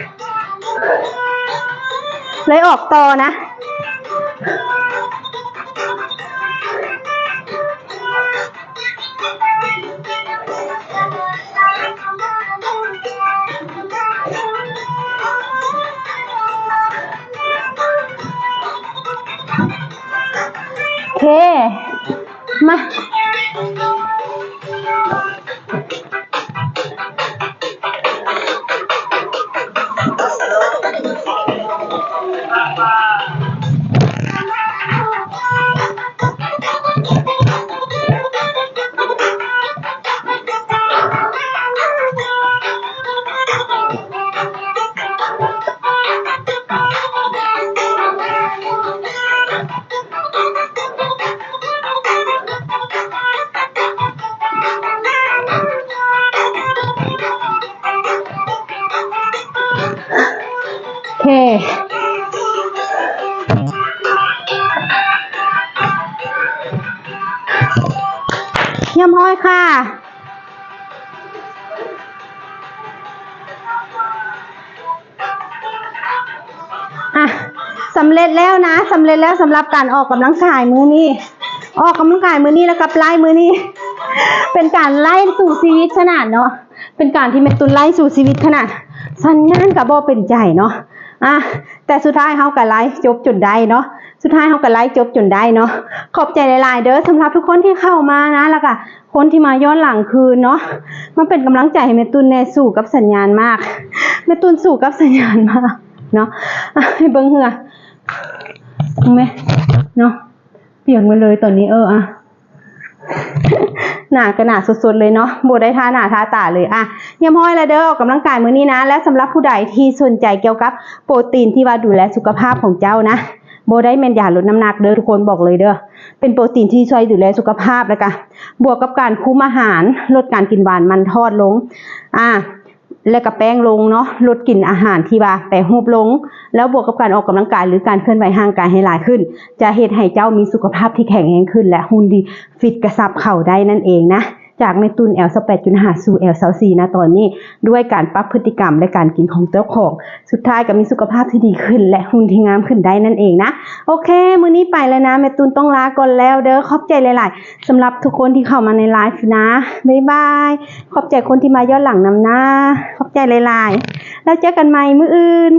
ເລີຍອອກຕໍ່ນະ. ມາ ໂອເຄ ຮຽບຮ້ອຍຄ່ະ. ອ່ະ ສຳເລັດແລ້ວນະ ສຳເລັດແລ້ວສຳລັບການອອກກຳລັງກາຍມື້ນີ້. ອອກກຳລັງກາຍມື້ນີ້ ແລ້ວກັບໄລຟ໌ມື້ນີ້ ເປັນການໄລຟ໌ສູ້ຊີວິດຂະໜາດເນາະ ເປັນການທີ່ແມ່ຕຸນໄລຟ໌ສູ້ຊີວິດຂະໜາດ ສັນຍານກະບໍ່ເປັນໃຈເນາະ. ອ່ະ ແຕ່ສຸດທ້າຍເຮົາກະໄລຟ໌ຈົບຈົນໄດ້ເນາະ ສຸດທ້າຍເຮົາກະໄລຟ໌ຈົບຈົນໄດ້ເນາະ. ຂອບໃຈຫຼາຍໆເດີ ສຳລັບທຸກຄົນທີ່ເຂົ້າມານະ ແລ້ວກະ ຄົນທີ່ມາຍ້ອນຫຼັງຄືນເນາະ ມາເປັນກຳລັງໃຈໃຫ້ແມ່ຕຸນແດ່ ສູ້ກັບສັນຍານມາກ ແມ່ຕຸນສູ້ກັບສັນຍານມາກເນາະ. ອ່ະ ໃຫ້ເບິ່ງເຫື່ອ ເບິ່ງແມະເນາະ ປຽກໝົດເລີຍຕອນນີ້. ເອີ ອ່ະ ໜ້າກະໜ້າສົດໆເລີຍເນາະ ບໍ່ໄດ້ທາໜ້າທາຕາເລີຍ. ອ່ະ ຮຽບຮ້ອຍແລ້ວເດີ ອອກກຳລັງກາຍມື້ນີ້ນະ. ແລະ ສຳລັບຜູ້ໃດທີ່ສົນໃຈກ່ຽວກັບໂປຣຕີນທີ່ວ່າດູແລສຸຂະພາບຂອງເຈົ້ານະ ບໍ່ໄດ້ແມ່ນຢາລົດນ້ຳໜັກເດີທຸກຄົນ ບອກເລີຍເດີ ເປັນໂປຣຕີນທີ່ຊ່ວຍດູແລສຸຂະພາບ ແລ້ວກະບວກກັບການຄຸມອາຫານ ລົດການກິນຫວານມັນທອດລົງ ອ່າ ແລ້ວກະແປ້ງລົງເນາະ ລົດກິນອາຫານທີ່ວ່າແປຮູບລົງ ແລ້ວບວກກັບການອອກກຳລັງກາຍ ຫຼື ການເຄື່ອນໄຫວຮ່າງກາຍໃຫ້ຫຼາຍຂຶ້ນ ຈະເຮັດໃຫ້ເຈົ້າມີສຸຂະພາບທີ່ແຂງແຮງຂຶ້ນ ແລະ ຫຸ່ນດີ ຟິດກະຊັບເຂົ້າໄດ້ນັ້ນເອງນະ. ຈາກແມ່ຕຸນ ແອລຊາວແປດຈຸດຫ້າ ສູ່ ແອລຊາວສີ່ນະຕອນນີ້ ດ້ວຍການປັບພຶດຕິກຳ ແລະ ການກິນຂອງເຈົ້າຂອງ ສຸດທ້າຍກະມີສຸຂະພາບທີ່ດີຂຶ້ນ ແລະ ຫຸ່ນທີ່ງາມຂຶ້ນໄດ້ນັ້ນເອງນະ. ໂອເຄ ມື້ນີ້ໄປແລ້ວນະ ແມ່ຕຸນຕ້ອງລາກ່ອນແລ້ວເດີ. ຂອບໃຈຫຼາຍໆ ສຳລັບທຸກຄົນທີ່ເຂົ້າມາໃນໄລຟ໌ນະ ບາຍບາຍ. ຂອບໃຈຄົນທີ່ມາຍ້ອນຫຼັງນຳນະ ຂອບໃຈຫຼາຍໆ ແລ້ວເຈີກັນໃໝ່ມື້ອື່ນ.